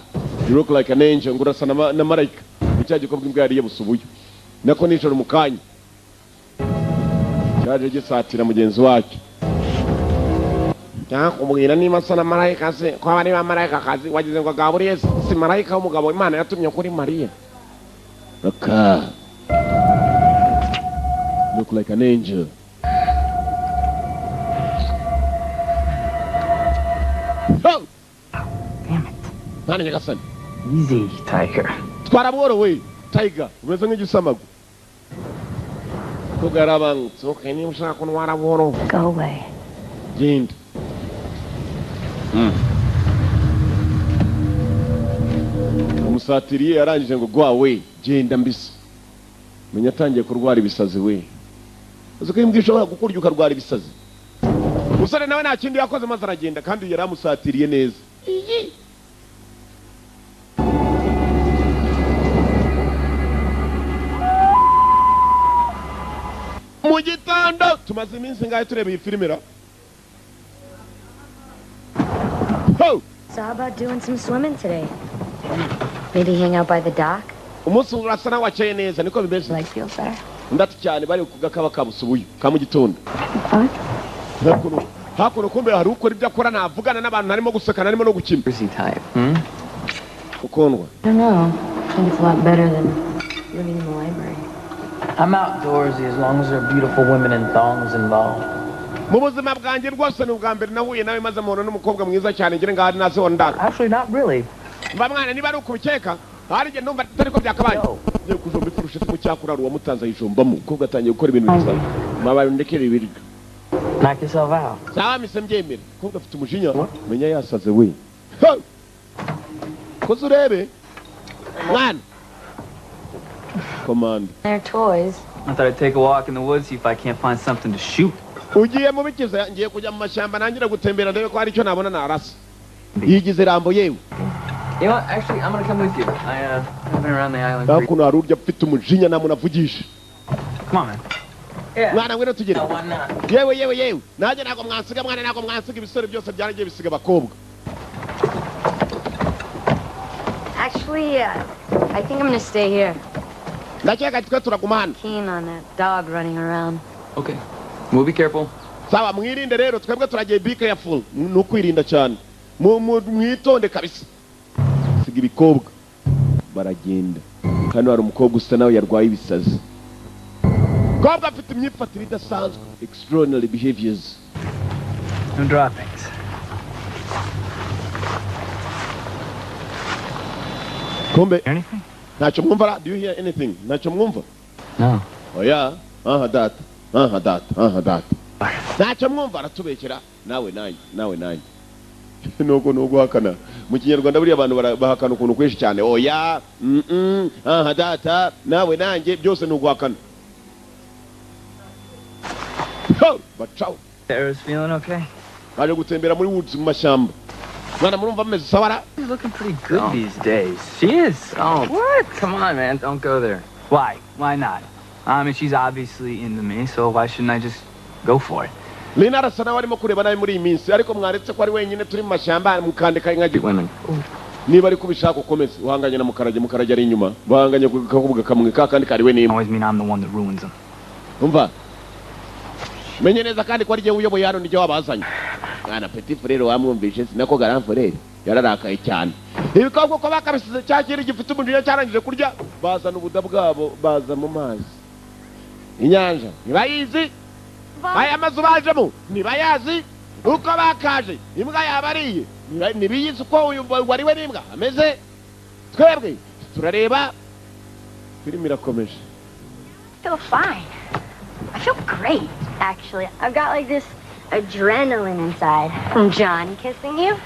You look like an angel, ngo urasa na marayika. Ni cya gikorwa imbwa yariye busubuye nako nijoro mu kanya cyaje gisatira mugenzi wacyo. Cyakubwira niba asa na marayika se, ko aba ari ba marayika kazi wagize ngo agaburiye si marayika w'umugabo Imana yatumye kuri Mariya. Raka, look like an angel. Oh! Damn it. Mwana nyagasani. Easy, Tiger. Twara buhoro we Tiger, umeze nk'igisamagwe. Umukobwa yarabangutse. Okay, niba ushaka kuntwara buhoro. Go away. Genda. Umusatiriye yarangije ngo go away, genda mbisa. Menya atangiye kurwara ibisazi we. Uzi ko imbwa ishobora kukurya ukarwara ibisazi? Umusore nawe nta kindi yakoze, maze aragenda, kandi yari amusatiriye neza. Iyi mu gitondo tumaze iminsi ngahe tureba iyi filime ra? Ho! So how about doing some swimming today? Maybe hang out by the dock? Umunsi urasa nawe wakeye neza, niko bimeze. Leg feels better. Ndati cyane bari ku gakaba ka busubuyu ka mu gitondo. Hakuno hakuno, kumbe hari ukora ibyo akora, ntavugana n'abantu, harimo guseka, harimo no gukina. Busy type. Hmm? Ukundwa. I don't know. I think it's a lot better than living in the library. I'm outdoorsy as long as there are beautiful women in thongs involved. Mu buzima bwanjye rwose ni ubwa mbere nahuye nawe, maze mpura n'umukobwa mwiza cyane ngira ngaho ari nazo ndaka. Actually, not really. Mba mwana, niba ari ukubikeka, hari igihe numva atari ko byakabaye. Ngiye kujomba ifurusheti mu cyakurara, uwamutanze ayijombamo. Umukobwa atangiye gukora ibintu bisanzwe, mabaye ndekere ibiryo. Knock yourself out. Sawa, mise mbyemera. Umukobwa afite umujinya, menya yasaze we. Ha! Koze urebe mwana komanda. They're toys. I thought I'd take a walk in the woods, see if I can't find something to shoot. Ugiye mu bikiza? Ngiye kujya mu mashyamba nangire gutembera, ndebe ko hari icyo nabona narasa. Yigize Rambo yewe. You know what? Actually, I'm gonna come with you. I haven't been around the island for. Hakuno hari urya afite umujinya, nta muntu avugisha. Come on, man. Yeah. Mwana, ngwino tugere. No, why not? Yewe yewe yewe, nanjye ntabwo mwansiga mwana, ntabwo mwansiga. Ibisore byose byaragiye bisiga abakobwa. Actually, I think I'm gonna stay here. Ndakeka twe turaguma hano. Keen on that dog running around. Okay. We'll be careful. Sawa, mwirinde rero, twebwe turagiye. Be careful, ni ukwirinda cyane. Mwitonde kabisa. Siga ibikobwa baragenda. Hano hari umukobwa usa nawe yarwaye ibisazi. Umukobwa afite imyifatire idasanzwe, extraordinary behaviors. No droppings. Kumbe Hear anything? Ntacyo mwumva ra? Do you hear anything? Ntacyo mwumva? No. Oya, aha data, aha data, aha data, ntacyo mwumva. Aratubekera nawe nanjye, nawe nanjye. Nuko ni uguhakana mu Kinyarwanda. Buriya abantu bahakana ukuntu kwinshi cyane: oya, aha data, nawe nanjye, byose ni uguhakana. Ho! Bacaho. Sarah's feeling okay? Baje gutembera muri woods, mu mashyamba. Mwana, murumva mumeze sabara? She's looking pretty good these days. She is. Oh. What? Come on, man. Don't go there. Why? Why not? I mean, she's obviously into me, so why shouldn't I just go for it? Lina arasa nawe arimo kureba nabi muri iyi minsi, ariko mwaretse ko ari wenyine, turi mu mashyamba, mukandika nka Women. Niba ariko ubishaka ukomeze uhanganye na Mukarage. Mukarage ari inyuma, bahanganye ku kakubuga kamwe ka kandi kariwe n'imwe. Always mean I'm the one that ruins them. Umva, menye neza kandi ko ari jyewe uyoboye hano, nijye wabazanye. Mwana, petit frère wamwumvishe, sinako grand frère yararakaye cyane. Ibikobwa uko bakabisize, cya kintu gifite umujinya cyarangije kurya, bazana ubuda bwabo, baza mu mazi. Inyanja ntibayizi, aya mazu bajemo ntibayazi, uko bakaje imbwa yabariye. Ntibiyizi uko uyu wariwe n'imbwa ameze. Twebwe turareba filime irakomeje. I feel fine. I feel great, actually. I've got like this adrenaline inside from John kissing you.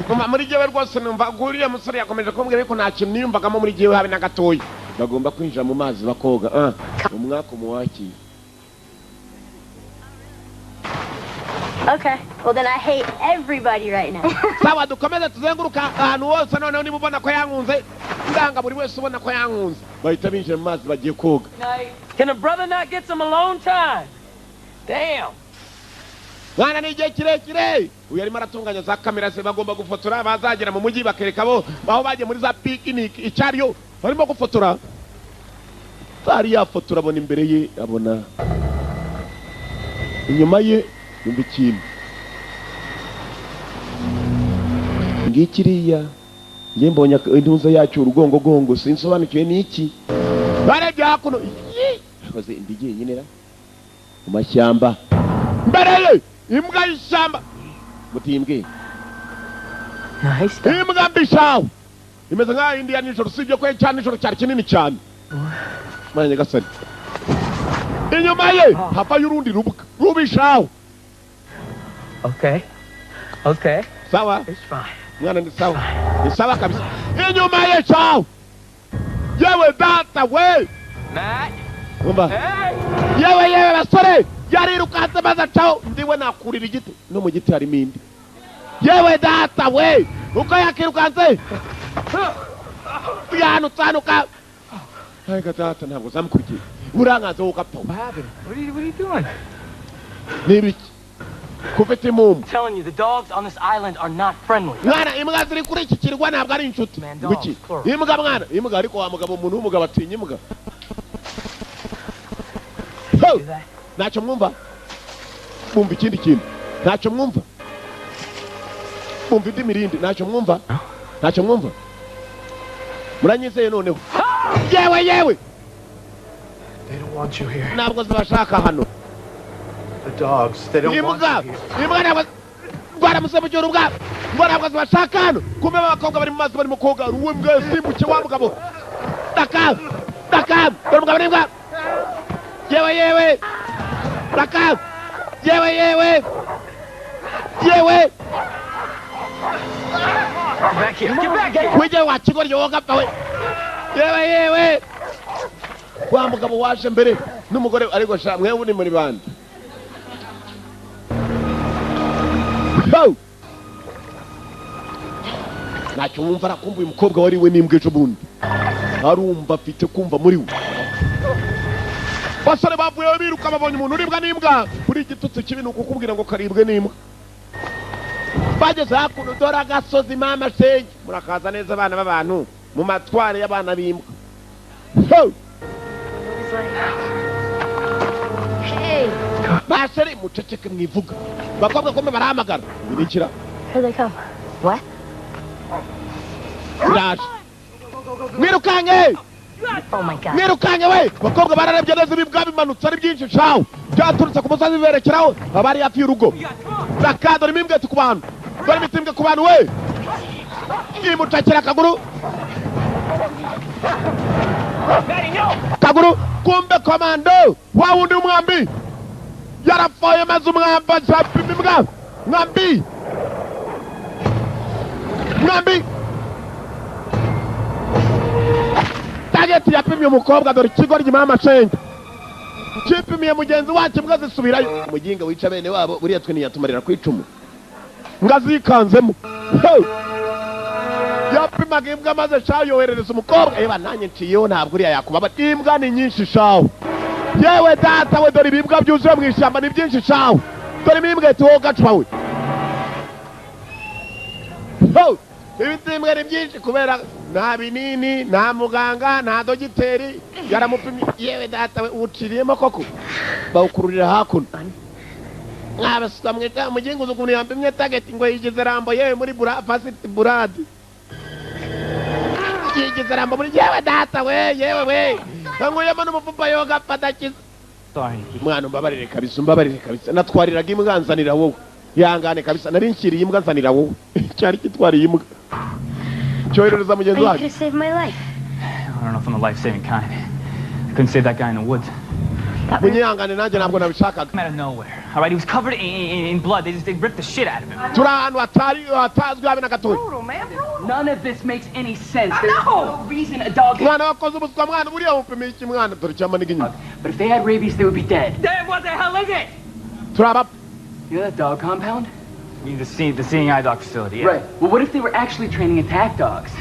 Umva, muri jyewe rwose numva uriya musore yakomeje kumbwira, ariko nta kintu niyumvagamo muri jyewe habe na gatoya. Bagomba kwinjira mu mazi bakoga. Ah, umwaka umuwakiye. Okay. Well, then I hate everybody right now. Sawa, dukomeze tuzenguruka ahantu hose. Noneho niba ubona ko yankunze, ndanga buri wese ubona ko yankunze. Bahita binjira mu mazi, bagiye koga. Can a brother not get some alone time? Damn. Mwana, ni igihe kirekire uyu arimo aratunganya za kamera ze, bagomba gufotora, bazagera mu mujyi bakereka bo aho bagiye muri za picnic icyariyo. Barimo gufotora, bari yafotora, abona imbere ye, abona inyuma ye, yumva ikintu ngikiriya. Njye mbonye intuza yacyo urugongogongo, sinsobanukiwe n'iki. Barebye hakuno. Yi! Akoze indi jyenyine ra mu mashyamba, mbere ye imbwa y'ishyamba mutimbwe. Nice. Imbwa mbi shawe, imeze nk'aho indi ya nijoro, usibye ko cya nijoro cyari kinini cyane. Mwana nyagasani. Inyuma ye havayo urundi rubwa rubishaho. Okay. Okay. Sawa. It's fine. Mwana, ni sawa, ni sawa kabisa. Inyuma ye shaho, yewe data we! Matt. Umva. Hey! Yewe yewe, basore, yarirukanse maze acaho. Ndiwe nakurira igiti, no mu giti harimo indi. Yewe data we, uko yakirukanse yanutsanuka. Ariko data, ntabwo zamukurikiye, urankanze wowe ugapfa. What happened? What are you doing? Ni ibiki kufite impumu? I'm telling you, the dogs on this island are not friendly. Mwana, imbwa ziri kuri iki kirwa ntabwo ari inshuti. Man, dogs, Ngwiki? plural. Imbwa mwana, imbwa. Ariko wa mugabo, umuntu w'umugabo atinya imbwa? Ho! Do that? Ntacyo mwumva? Bumva ikindi kintu. Ntacyo mwumva? Bumva indi mirindi. Ntacyo mwumva? Ntacyo mwumva? Muranyizeye noneho? Yewe yewe! They don't want you here. Ntabwo zibashaka hano. The dogs, they don't want Imbwa. you here. Imbwa ntabwo rwaramusebukira ubwa ngo ntabwo zibashaka hano. Kumbe abakobwa bari mu mazi barimo koga. Uwo mbwa yasimbuke wa mugabo. Daka daka, dore umugabo n'imbwa. Yewe yewe, daka, yewe yewe yewe! Get back here. Get back here. Wijye wa kigoryi wowe gapfa we! Yewe yewe, wa mugabo waje mbere n'umugore. Ariko sha, mwewe uri muri bande? Ho! Ntacyo wumva? Arakumva uyu mukobwa wariwe n'imbwa ejo bundi, arumva afite kumva muri we. Basore bavuyeyo biruka, babonye umuntu uribwa n'imbwa. Buri igitutsi kibi ni ukukubwira ngo karibwe n'imbwa. Bageze hakuno, dore agasozi. Mama shenge, murakaza neza abana b'abantu mu matware y'abana b'imbwa. Ho! It's like, hey, Basore, muceceke mwivuga. Bakobwa kome barahamagara birikira. Here they come. What? Ziraje, mwirukanke! Oh my God. Mwirukanke we! Bakobwa bararebye neza, ibibwa bimanutse ari byinshi shawu, byaturutse ku musozi biberekeraho abari hafi y'urugo. Raka, dore imimbwe ku bantu, dore imitimbwe ku bantu we! Imucakira akaguru kaguru. Kumbe komando wa wundi w'umwambi yarapfuye, maze umwambi acapima imbwa. Mwambi, mwambi, target yapimye umukobwa. Dore ikigoryi, mama shenge, kipimiye mugenzi wacu. Imbwa zisubirayo. Umuginga wica bene wabo, buriya twe ntiyatumarira ku icumu. Mbwa zikanzemo. Hey! Yapimaga imbwa maze shahu yoherereza umukobwa. Eba nanjye nciyeho, ntabwo uriya yakubaba. Imbwa ni nyinshi shahu. Yewe data we, dore ibibwa byuzuye mu ishyamba, ni byinshi shahu. Dore imimbwa iti: "Wowe gacwa we!" Ho! Ibitimbwa ni byinshi kubera nta binini, nta muganga, nta dogiteri. Yaramupimye. Yewe data we, uwuciriyemo koko, bawukururira hakuno. Mwabasuka mwita muginguzi ukuntu yampimye target ngo yigize Rambo. Yewe, muri bura first blood yigize Rambo muri. Yewe data we, yewe we, nkuyemo n'umufupa yoga padakiza. Sorry, Nikki. Mwana, umbabarire kabisa, umbabarire kabisa. Natwariraga imbwa nzanira wowe. Ihangane kabisa, nari nshyiriye imbwa nzanira wowe. Cyari kitwariye imbwa cyoherereza mugenzi But you wacu. could have saved my life. I don't know if I'm the life-saving kind. I couldn't save that guy in the woods. That was Munyihangane, nanjye ntabwo nabishakaga. Out of nowhere. All right, he was covered in blood. They ripped the shit out of him. Turi ahantu hatari hatazwi habe na gatoya. None of this makes any sense. There's no reason a dog. Mwana, wakoze ubuswa mwana. Buriya mupimiye iki mwana? Dore icyamaniga inyuma. But if they had rabies, they would be dead. Then what the hell is it? Turi abapfa. You know that dog compound? You mean the seeing eye dog facility? Yeah. Right. Well, what if they were actually training attack dogs?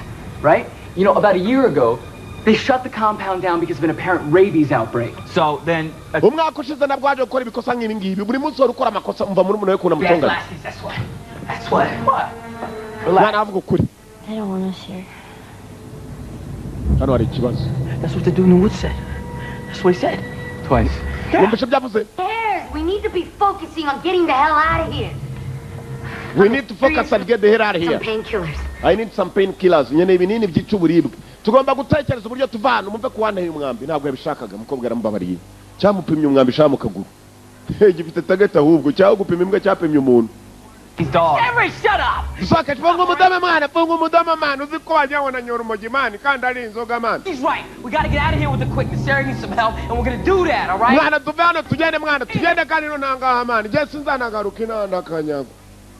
Right? About a year ago, they shut the compound down because of an apparent rabies outbreak. So then, Umwaka ushize nabwo waje gukora ibikosa nk'ibi ngibi. Buri munsi wari ukora amakosa. Umva muri umuntu we kuntu Bad amutongana. glasses, that's what. That's what. What? Mwana, avuga ukuri. They don't want us here. Hano hari ikibazo. That's what the dude in the woods said. That's what he said. Twice. Numvise byavuze. Cares? We need to be focusing on getting the hell out of here. We need to focus and get the hell out of Some here. painkillers. I need some painkillers. Nkeneye ibinini byica uburibwe. Tugomba gutekereza uburyo tuva hano. Mumve ko wanteye umwambi ntabwo yabishakaga. Umukobwa yaramubabariye. Cyamupimye umwambi shaha mu kaguru. Gifite target ahubwo, cyangwa gupima imbwa cyapimye umuntu. These dogs. Henry, shut up! Dusohoke. Funga umudomo mwana, funga umudomo mwana. Uzi ko wagira ngo nanyora urumogi man, kandi ari inzoga man. He's right. We gotta get out of here with the quickness. Sarah needs some help, and we're gonna do that, all right? Mwana, tuve hano tugende mwana, tugende kandi no nangaha man, njye sinzanagaruka inanda kanyago.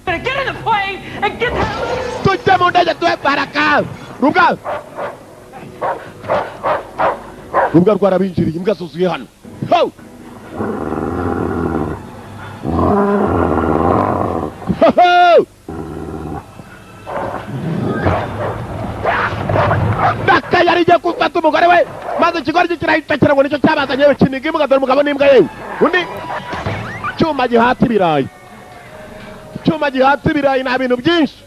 Gonna get in the plane and get the hell. Tujye mu ndege tuve. Baraka rubwa rubwa rwarabinjiriye, imbwa zuzuye hano. Ho! Ho, ho! Daka yari igiye gufata umugore we, maze ikigoryi kirahita ngo nicyo cyabazanye yewe, kiniga imbwa. Dore umugabo n'imbwa yewe. Undi cyuma gihata ibirayi, cyuma gihata ibirayi, nta bintu byinshi.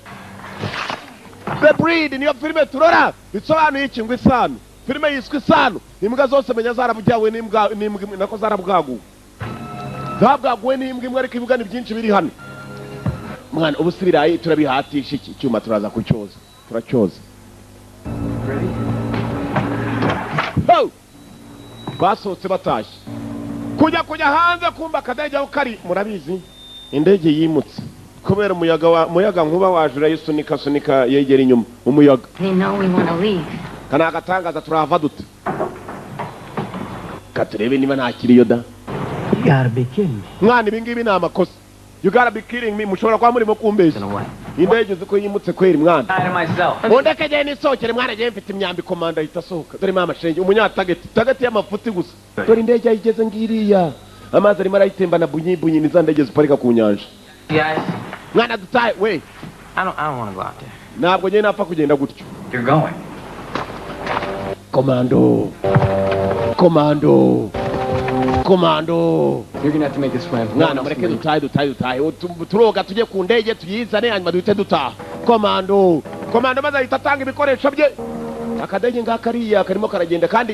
The Breed niyo filime turora. Bisobanuye iki? Ngo isano, filime yiswe Isano. Imbwa zose menya zarabyawe n'imbwa n'imbwa imwe, nako zarabwaguwe, zabwaguwe n'imbwa imwe, ariko imbwa ni byinshi biri hano mwana. Ubu si ibirayi turabihatisha iki cyuma? Turaza kucyoza, turacyoza. Ho! Basohotse batashye kujya hanze kumva akadege aho kari. Murabizi indege yimutse kubera umuyaga wa muyaga nkuba waje urayisunika sunika yegera inyuma umuyaga. They know we want to leave. Kana agatangaza, turahava dute? Katurebe niba ntakiriyo da. You gotta be kidding me. Mwana, ibi ngibi ni amakosa. You gotta be kidding me. Mushobora kuba murimo kumbeshya. Indege uzi ko yimutse kweri mwana? To myself. Undeke jye nisohokere mwana, jye mfite imyambi. Komanda ahita asohoka. Dore mama shenge umunyatageti, tageti y'amafuti gusa. Dore indege yayigeze ngiriya, amazi arimo arayitembana bunyi bunyi. Ni za ndege ziparika ku nyanja. Guys, Mwana, dutahe we. I don't want to go out there. Ntabwo njye napfa kugenda gutyo. You're going. Komando, komando, komando. You're gonna have to make a swim. Mwana, mureke dutahe, dutahe, dutahe. Turoga tujye ku ndege tuyizane, hanyuma duhite dutaha. Komando, komando, maze ahita atanga ibikoresho bye. Akadege ngaka kariya karimo karagenda, kandi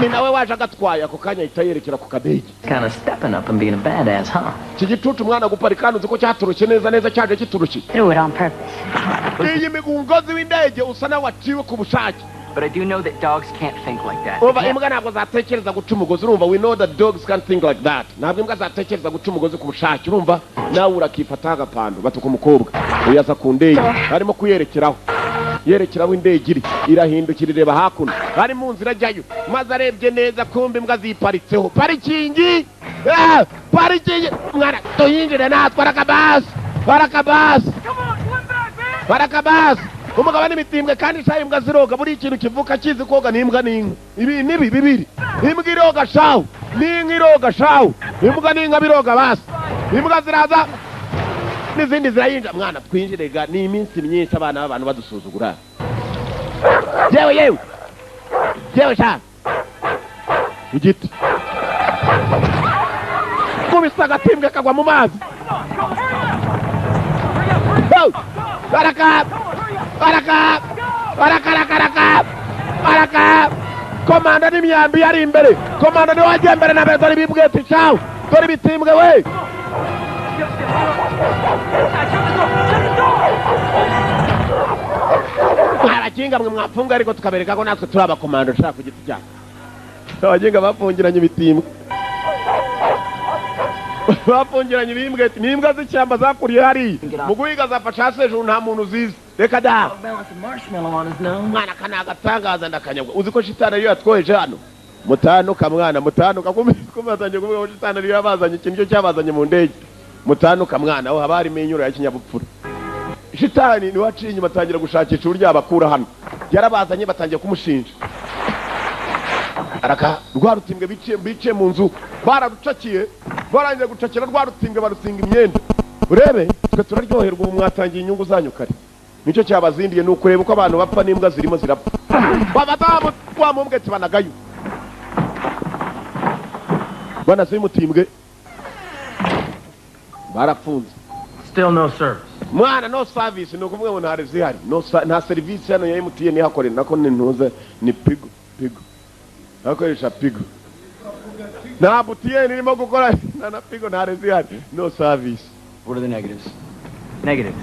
ni nawe waje agatwaye. Ako kanya ahita yerekera ku kadege. Kind of stepping up and being a badass, huh? Iki gicucu mwana, guparika hano, uzi ko cyaturushye neza neza, cyaje kiturushye. Threw it on purpose. Iyi migungozi w'indege usa nawe waciwe ku bushake. But I do know that dogs can't think like that. Umva, imbwa ntabwo zatekereza guca umugozi, urumva? We know that dogs can't think like that. Ntabwo imbwa zatekereza guca umugozi ku bushake, urumva? Nawe urakifata agapando batuka umukobwa. Uyaza ku ndege arimo kuyerekeraho, yerekeraho indege iri, irahindukira ireba hakuno, ari mu nzira ajyayo, maze arebye neza kumva imbwa ziparitseho parikingi. Ah, parikingi mwana, tuyinjire natwe. Arakabasi, arakabasi, barakabasi. Umugabo n'imitimbwe kandi shaho imbwa ziroga. Buri ikintu kivuka kizi koga n'imbwa n'inka. Ibi nibi bibiri, imbwa iroga shahu n'inka iroga shahu, imbwa n'inka biroga. Basi imbwa ziraza n'izindi zirayinjira. Mwana, twinjire ga, ni iminsi myinshi abana b'abantu badusuzugura. Yewe yewe yewe sha, igiti kubisa agatimbwe kagwa mu mazi. Go! Baraka! Baraka! Baraka, baraka, baraka! Baraka! Komanda n'imyambi yari imbere. Komanda niwe wagiye mbere na mbere. Dore ibibwete cawe, dore ibitimbwe we. Mwarakinga mwe mwafunga, ariko tukabereka ko natwe turi abakomando nshaka ku giti cyacu. Abaginga bafungiranye ibitimbwe, bafungiranye ibimbwe ni imbwa z'ishyamba zakuriye hariya mu guhiga, zafashe hasi hejuru, nta muntu uzizi. Reka da. Balance a marshmallow on his nose. Mwana, aka ni agatangaza, ndakanyagwa. Uzi ko shitani ariyo yatwoheje hano? Mutanuka mwana, mutanuka. Kumbe batangiye kuvuga ko shitani ariyo yabazanye, ikintu cyo cyabazanye mu ndege. Mutanuka mwana, aho haba harimo inyuro ya kinyabupfura. Shitani niwe waciye inyuma atangira gushakisha uburyo yabakura hano. Yarabazanye, batangiye kumushinja. Araka rwa rutimbwe biciye mu nzu, bararucakiye, barangije gucakira rwa rutimbwe barusinga imyenda. Urebe twe turaryoherwa, ubu mwatangiye inyungu zanyu kare. Nicyo cyabazindiye ni ukureba uko abantu bapfa n'imbwa zirimo zirapfa. Bafata wa mumbwe tibanagayo banazimutimbwe, barafunze. Still no service. Mwana, no service ni ukuvuga ngo nta zihari, no nta serivisi hano ya MTN ihakorera, nako ni ntuze ni Pigo, Pigo hakoresha Pigo, nta MTN irimo gukora nta na Pigo, nta zihari, no service. What are the negatives? Negatives.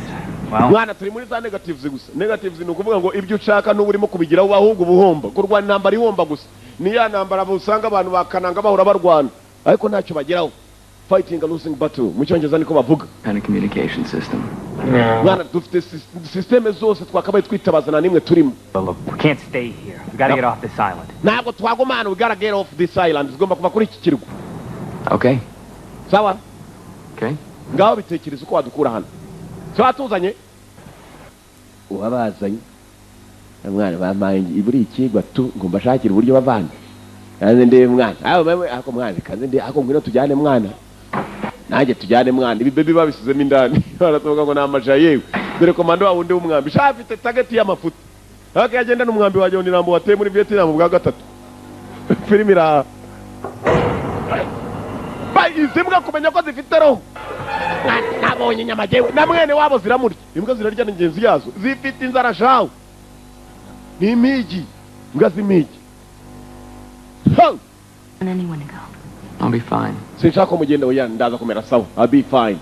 Well, Mwana, turi muri za negatives gusa. Negatives ni ukuvuga ngo ibyo ushaka n'ubu urimo kubigiraho, ahubwo uba uhomba. Kurwana intambara ihomba gusa, ni ya ntambara usanga abantu bakananga bahora barwana ariko ntacyo bageraho. Fighting a losing battle mu Cyongereza niko bavuga. Kind of communication system. Mwana, dufite système zose twakabaye twitabaza, nta n'imwe turimo. But look, we can't stay here. We gotta get off this island. Ntabwo twaguma hano. We gotta get off this island. Tugomba kuva kuri iki kirwa. Okay. Sawa. Okay. Ngaho bitekereza uko wadukura hano. Sawa, tuzanye uwabazanye. Mwana, bampaye buri ikigwa tu ngo mbashakire uburyo bavana. Kanze ndebe mwana, aho wewe ako mwana, kanze ndebe ako. Ngwino tujyane mwana, nanjye tujyane mwana. Ibi baby babisizemo indani, baratuvuga ngo ni amaja. Yewe, dore komando wa wundi w'umwambi sha, afite target y'amafuti ariko yagenda n'umwambi wagira ngo ni Rambo wateye muri Vietnam bwa gatatu. Filimi iraha. Izi mbwa kumenya ko zifite roho. Nabonye inyama jyewe na mwene wabo ziramurya. Imbwa zirarya n'ingenzi yazo, zifite inzara shawe, ni impigi, imbwa z'impigi. Ho! Want anyone to go. I'll be fine. Sinshaka ko mugenda. Oya, ndaza kumera sawa. I'll be fine.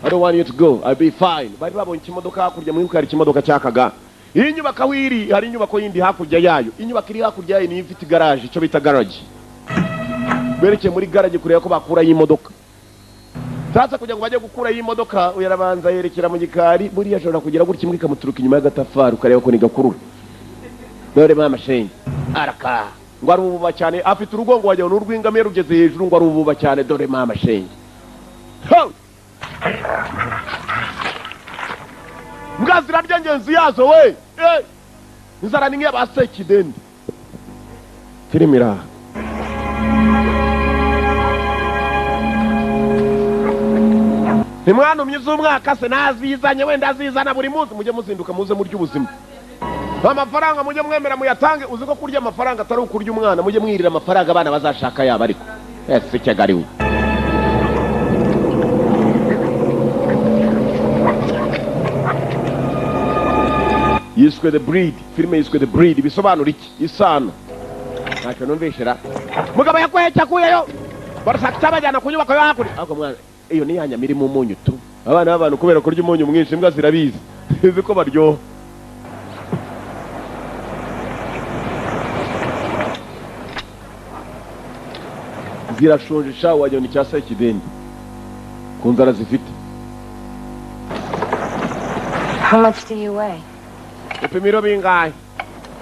I don't want you to go. I'll be fine. Bari babonye ikimodoka hakurya. Mwibuka hari ikimodoka cyakaga. Iyi nyubako aho iri, hari inyubako yindi hakurya yayo. Inyubako iri hakurya yayo niyo ifite igaraje, icyo bita garage. Berekeye muri garage kureba ko bakurayo imodoka. Sasa kugira ngo bajye gukurayo imodoka, uyu arabanza yerekera mu gikari. Buriya ashobora kugira gutya, imbwa ikamuturuka inyuma y'agatafari, ukareba ko nigakurura. Dore mama shenge araka ngo arububa cyane, afite urugongo wagira ngo ni urw'ingamiya rugeze hejuru, ngo arububa cyane. Dore mama shenge. Ho! Mbwa zirarya ngenzi yazo we. Eh! Inzara ni nk'iya ba Sekidende. Filime iraha. Ntimwantumye z'umwaka se nazizanye, wenda azizana buri munsi. Mujye muzinduka muze murya ubuzima. Amafaranga mujye mwemera muyatange. Uzi ko kurya amafaranga atari ukurya umwana? Mujye mwirira amafaranga, abana bazashaka yabo. Ariko ese Kigali we. Yiswe The Breed. Filime yiswe The Breed, bisobanura iki? Isano. Ntacyo numvishira. Mugabo yakwehetse akuyeyo, barashaka icyabajyana ku nyubako yo hakurya. Ariko mwana, iyo ni ya nyama irimo umunyu tu. Abana b'abantu kubera kurya umunyu mwinshi, imbwa zirabizi, zizi ko baryoha. Zirashonje sha, wagira ni cya Sekidende ku nzara zifite. How much do you weigh? Upima ibiro bingahe?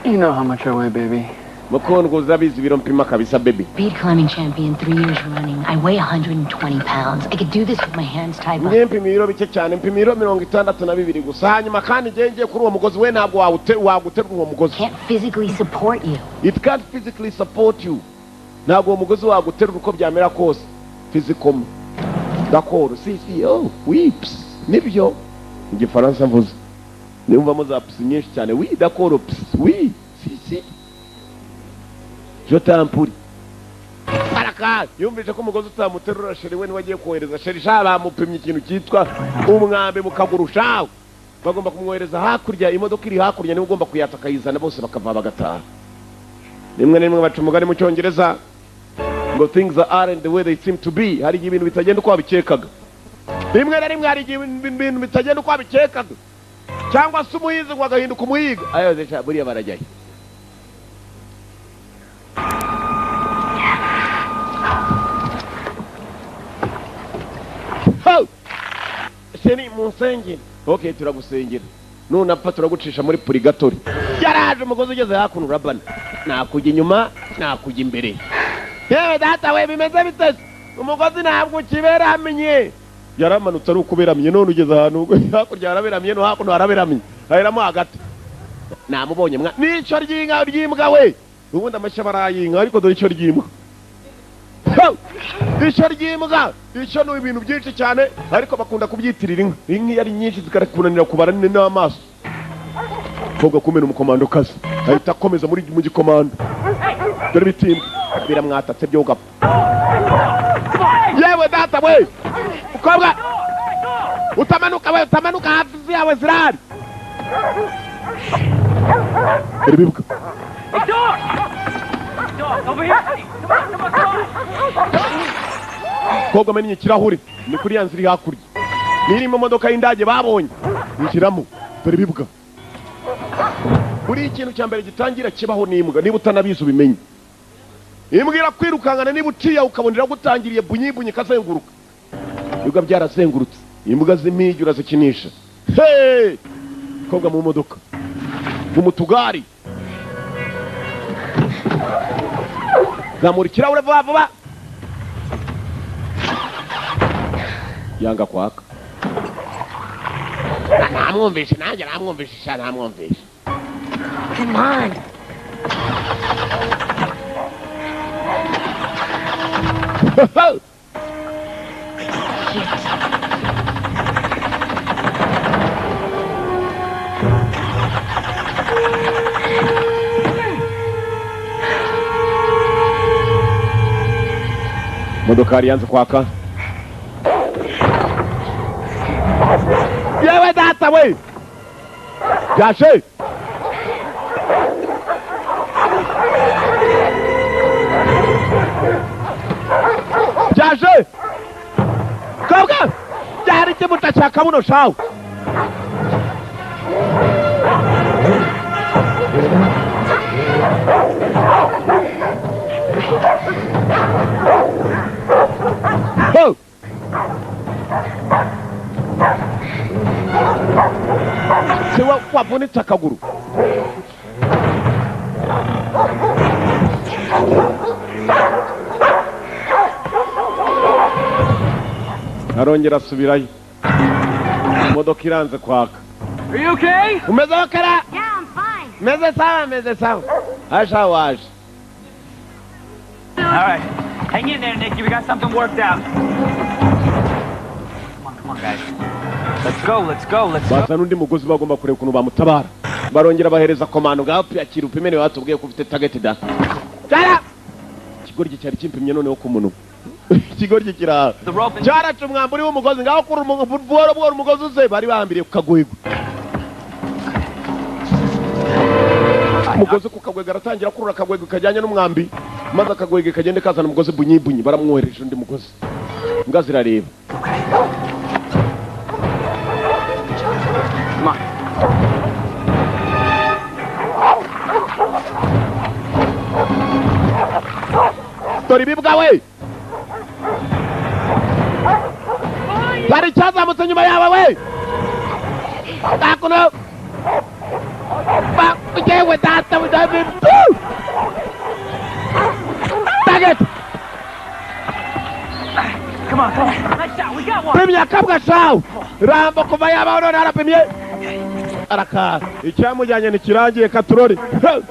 You know how much I weigh, baby. Mukundwa, uzabizi ibiro mpima kabisa, baby. Speed climbing champion 3 years running. I weigh 120 pounds. I could do this with my hands tied Njye behind. mpima ibiro bike cyane, mpima ibiro 62 gusa. Hanyuma kandi njye ngiye kuri uwo mugozi, we ntabwo waguterura uwo mugozi. Can't physically support you. It can't physically support you. Ntabwo uwo mugozi waguterura uko byamera kose. Physical, d'accord, si si, oh oui, ps nibyo. Igifaransa mvuze nimvamo za ps nyinshi cyane. Oui, d'accord, ps, oui, si si, je t'en prie. Araka yumvise ko umugozi utamuterura. Chéri we niwe agiye kohereza. Chéri sha, bamupimye ikintu cyitwa umwambi mu kaguru shawe. Bagomba kumwohereza hakurya. Imodoka iri hakurya, niwe ugomba kuyatsa akayizana, bose bakava bagataha. Rimwe na rimwe baca umugani mu Cyongereza ngo "Things aren't the way they seem to be." Hari igihe ibintu bitagenda uko wabikekaga. Rimwe na rimwe hari igihe ibintu bitagenda uko wabikekaga, cyangwa se umuhinzi ngo agahinduka umuhiga. Ayo zesha buriya barajyayo. Ho! Chéri, munsengere. Okay, turagusengera, nunapfa turagucisha muri purigatori. Yaraje, umugozi ugeze hakuno urabana, nakujya inyuma, nakujya imbere. Yewe data we, bimeze bitese? Umugozi ntabwo ukiberamye. Yaramanutse ari uko uberamye, none ugeze ahantu hakurya haraberamye, no hakuno haraberamye, haheramo hagati. Namubonye mwa n'icyo ry'inka ry'imbwa we. Ubundi amashyi aba ari ay'inka, ariko dore icyo ry'imbwa. Ho! Ishyo ry'imbwa, ishyo ni ibintu byinshi cyane, ariko bakunda kubyitirira inka. Inka iyo ari nyinshi zikarakunanira kubara n'amaso. Mukobwa kumena umukomandokazi ahita akomeza muri mu gikomando. Dore ibitimba biramwatatse byo gapfa. Yewe data we, mukobwa, utamanuka we, utamanuka, hafi yawe zirahari. Dore ibibwa. Hey, dog! Dog, over here! Hey, come on, come on, come on! Mukobwa amennye ikirahuri, ni kuri ya nzira iri hakurya nirimo imodoka y'indage babonye, injiramo. Dore ibibwa. Buriya ikintu cya mbere gitangira kibaho n'imbwa, niba utanabizi ubimenye, imbwa irakwirukankana. Niba uciye aho ukabona iragutangiriye, bunyibunyi ikazenguruka. Ibibuga byarazengurutse, imbwa z'impigi urazikinisha. Hey! Kobwa mu modoka, mu tugari, zamura ikirahure vuba vuba. Yanga kwaka. Namwumvishe nanjye, namwumvishe sha, namwumvishe. Come on. Shit. Modokari yanze kwaka. Yewe data we, byashe. Byaje kobwa, byari ikimuta cya kabuno shawe. Ho! Se wavunitse akaguru. Arongera asubirayo, imodoka iranze kwaka. Are you okay? Umeze wakara? Yeah, I'm fine. Meze sawa, meze sawa, asha waje. All right. Hang in there, Nikki. We got something worked out. Come on, come on, guys. Let's go, let's go, let's go. Bazana undi mugozi, bagomba kureba ukuntu bamutabara. Barongera bahereza komando: ngaho yakira upime, niwe watubwiye ko ufite target da. Cyara ikigoryi cyari kimpimye noneho ku munwa, ikigoryi kiraha. The rope and Cyaraca umwamburi w'umugozi, ngaho kuri buhoro buhoro umugozi uze. Bari bahambiriye ku kagwego, umugozi ku kagwego, aratangira kurura akagwego kajyanye n'umwambi, maze akagwego kagende kazana umugozi bunyi bunyi. Baramwohereje undi mugozi, imbwa zirareba. Come on. Dore ibibwa we, hari icyazamutse nyuma yawe we, hakuno. Yewe data we, David target. Come on, come on. Nice shot. We got one. Pimye akabwa shawe Rambo kuva yabaho, none arapimye arakaza, icyamujyanye ntikirangiye katurori. Hey!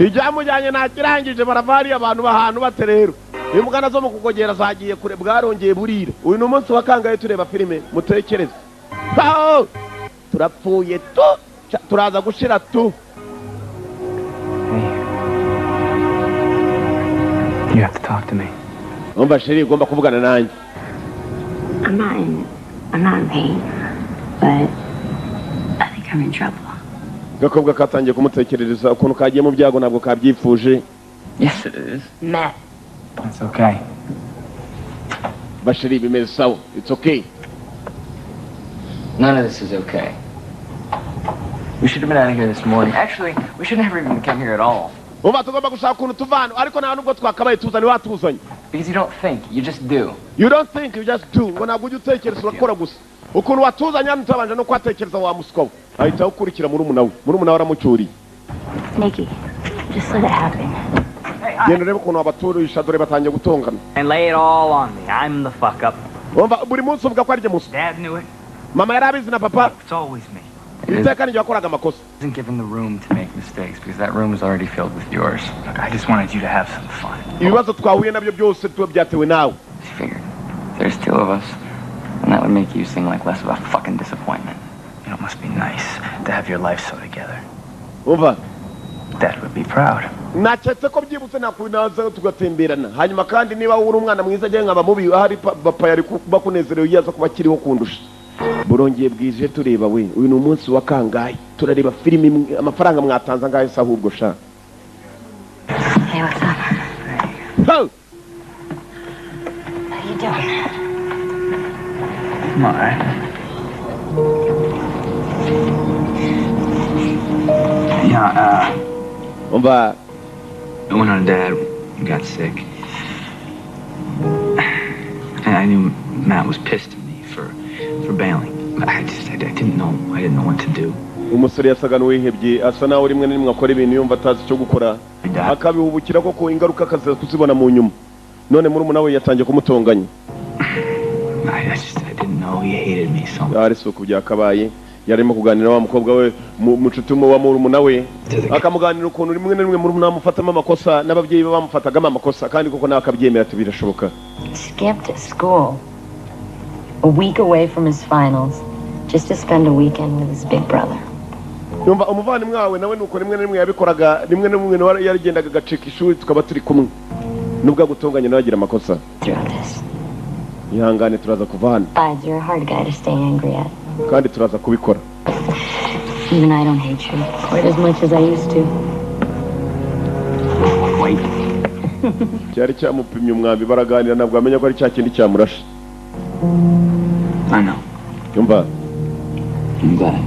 Icyamujyanye ntakirangije. Barava hariya abantu bahantu bate rero? Imbwa nazo mu kugogera zagiye kure. Bwarongeye burira. Uyu ni umunsi wa kangahe tureba filime? Mutekereze. Aho! Turapfuye tu. Turaza gushira tu. Hey. You have to talk to me. Umva chérie, ugomba kuvugana nanjye. I'm not in pain, but I think I'm in trouble. Agakobwa katangiye kumutekerereza ukuntu kagiye mu byago, ntabwo kabyifuje. Yes, it is. Meth. It's okay. Ba chérie, bimeze sawa, it's okay. None of this is okay. We should have been out of here this morning. Actually, we should never even come here at all. Uba tugomba gushaka ukuntu tuva hano, ariko nta nubwo twakabaye tuzanye, watuzanye. Because you don't think, you just do. You don't think, you just do. Ngo ntabwo ujya utekereza, urakora gusa. Ukuntu watuzanye hano utabanje no kuhatekereza, wa muswa we. Ahita awukurikira murumuna we, murumuna we aramucyuriye. Nikki, just let it happen. Hey, hi. Genda urebe ukuntu wabaturisha, dore batangiye gutongana. And lay it all on me. I'm the fuck up. Umva, buri munsi uvuga ko ari jye muswa. Dad knew it. Mama yari abizi na papa. It's always me. Iteka nijye wakoraga amakosa. Isn't given the room to make mistakes because that room is already filled with yours. Look, I just wanted you to have some fun. Ibibazo twahuye nabyo byose tuba byatewe nawe. She figured there's two of us, and that would make you seem like less of a fucking disappointment. You know, it must be nice to have your life so together. Umva. Dad would be proud. Naketse ko byibutse nakunaza tugatemberana, hanyuma kandi niba uri umwana mwiza ajya nkaba mubi, ahari papa yari kuba kunezerewe iyo aza kuba akiriho kundusha. Burongeye bwije tureba we. Uyu ni umunsi wa kangahe turareba filimi imwe? Amafaranga mwatanze angahe se ahubwo sha? Hey, what's up? Ho! How you doing? I'm all right. Yeah, Umva. When our dad got sick, and I knew Matt was pissed at me for bailing. But I just, I didn't know what to do. Umusore yasaga n'uwihebye, asa naho rimwe na rimwe akora ibintu yumva atazi icyo gukora, akabihubukira koko, ingaruka akaza kuzibona mu nyuma. None murumuna we yatangiye kumutonganya. I didn't know he hated me so much. Ari si uku byakabaye. Yarimo kuganira wa mukobwa we, mucuti wa murumuna we, akamuganira ukuntu rimwe na rimwe murumuna amufatamo amakosa n'ababyeyi be bamufatagamo amakosa, kandi koko nawe akabyemera ati birashoboka. Skipped school. A week away from his finals, just to spend a weekend with his big brother. Yumva umuvandimwe wawe nawe nuko rimwe na rimwe yabikoraga, rimwe na rimwe nawe yarigendaga agacika ishuri tukaba turi kumwe, nubwo agutonganya nawe agira amakosa. Through this. Ihangane, turaza kuva hano. Besides, you're a hard guy to stay angry at. Kandi turaza kubikora. Even I don't hate you quite as much as I used to. Wait. Cyari cyamupimye umwambi, baraganira, ntabwo amenya ko ari cya kindi cyamurashe. I know. Yumva. I'm glad.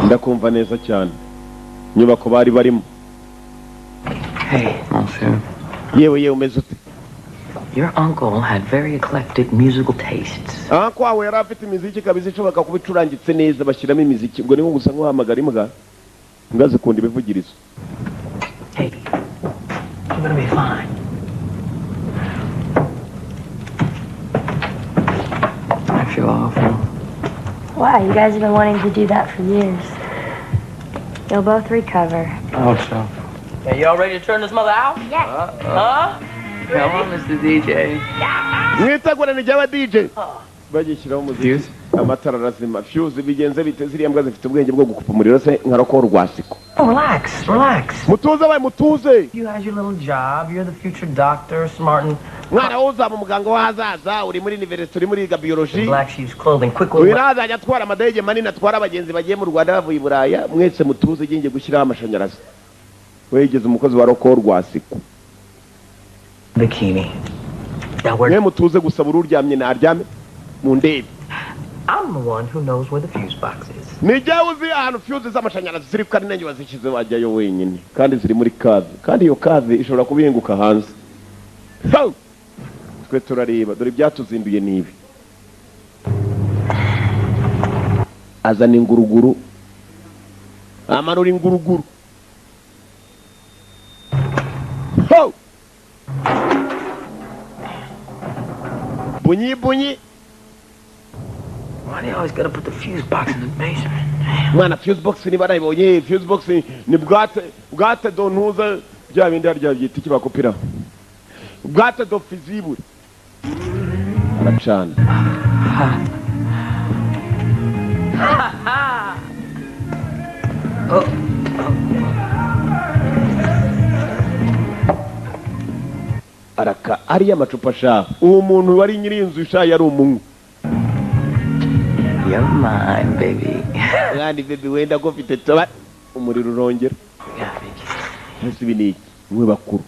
Ndakumva neza cyane. Inyubako bari barimo. Hey, Monsieur. Yewe yewe, umeze ute? Your uncle had very eclectic musical tastes. Aha kwawe yari afite imiziki kabisa ishoboka kuba icurangitse neza, bashyiramo imiziki. Ubwo ni nko gusa nk'uhamagara imbwa, imbwa zikunda ibivugirizo. Hey, you're gonna be fine. I feel awful. Why? You guys have been wanting to do that for years. You'll both recover. I hope so. Hey, y'all ready to turn this mother out? Yes. Huh? Come on, Mr. DJ. Mwitegure, ni jyaba DJ bagishyiraho umuziki, amatara arazima. Fuse bigenze bite? Ziriya mbwa zifite ubwenge bwo gukupa umuriro se nka roko rwasiko? Oh, relax, relax. Mutuze abaye mutuze. You had your little job. You're the future doctor, smart and Mwana wowe uzaba umuganga w'ahazaza, uri muri university, uri muri biology. Black Sheep's clothing. Quick Uyu little. nawe azajya atwara amadege manini, atwara abagenzi bagiye mu Rwanda bavuye i Buraya. Mwese mutuze, ngiye gushyiraho amashanyarazi. Wigeze umukozi wa roko rwasiko. Bikini. Now where Mwe mutuze gusa, buri uryamye naryame mu ndebe. I'm the one who knows where the fuse box is. Ni jyewe uzi ahantu fuse z'amashanyarazi ziri, kandi nanjye wazishyize wajyayo wenyine, kandi ziri muri cave, kandi iyo cave ishobora kuba ihinguka hanze. Ho! Twe turareba, dore ibyatuzinduye ni ibi. Azana inguruguru, amanura inguruguru. Ho! Bunyi bunyi. Why do you always gotta put the fuse box in the basement? Mwana, fuse box niba nayibonye, fuse box ni boîte do ntuza bya bindi harya byita iki bakopira, boîte do fusible. Aracana. Oh. Araka ariya macupa sha. Uwo muntu wari nyiri inzu sha yari umunywi. You're mine, baby. Kandi baby, wenda ko mfite toba umuriro urongera. Yeah, baby. Ese ibi ni iki? Mwe bakuru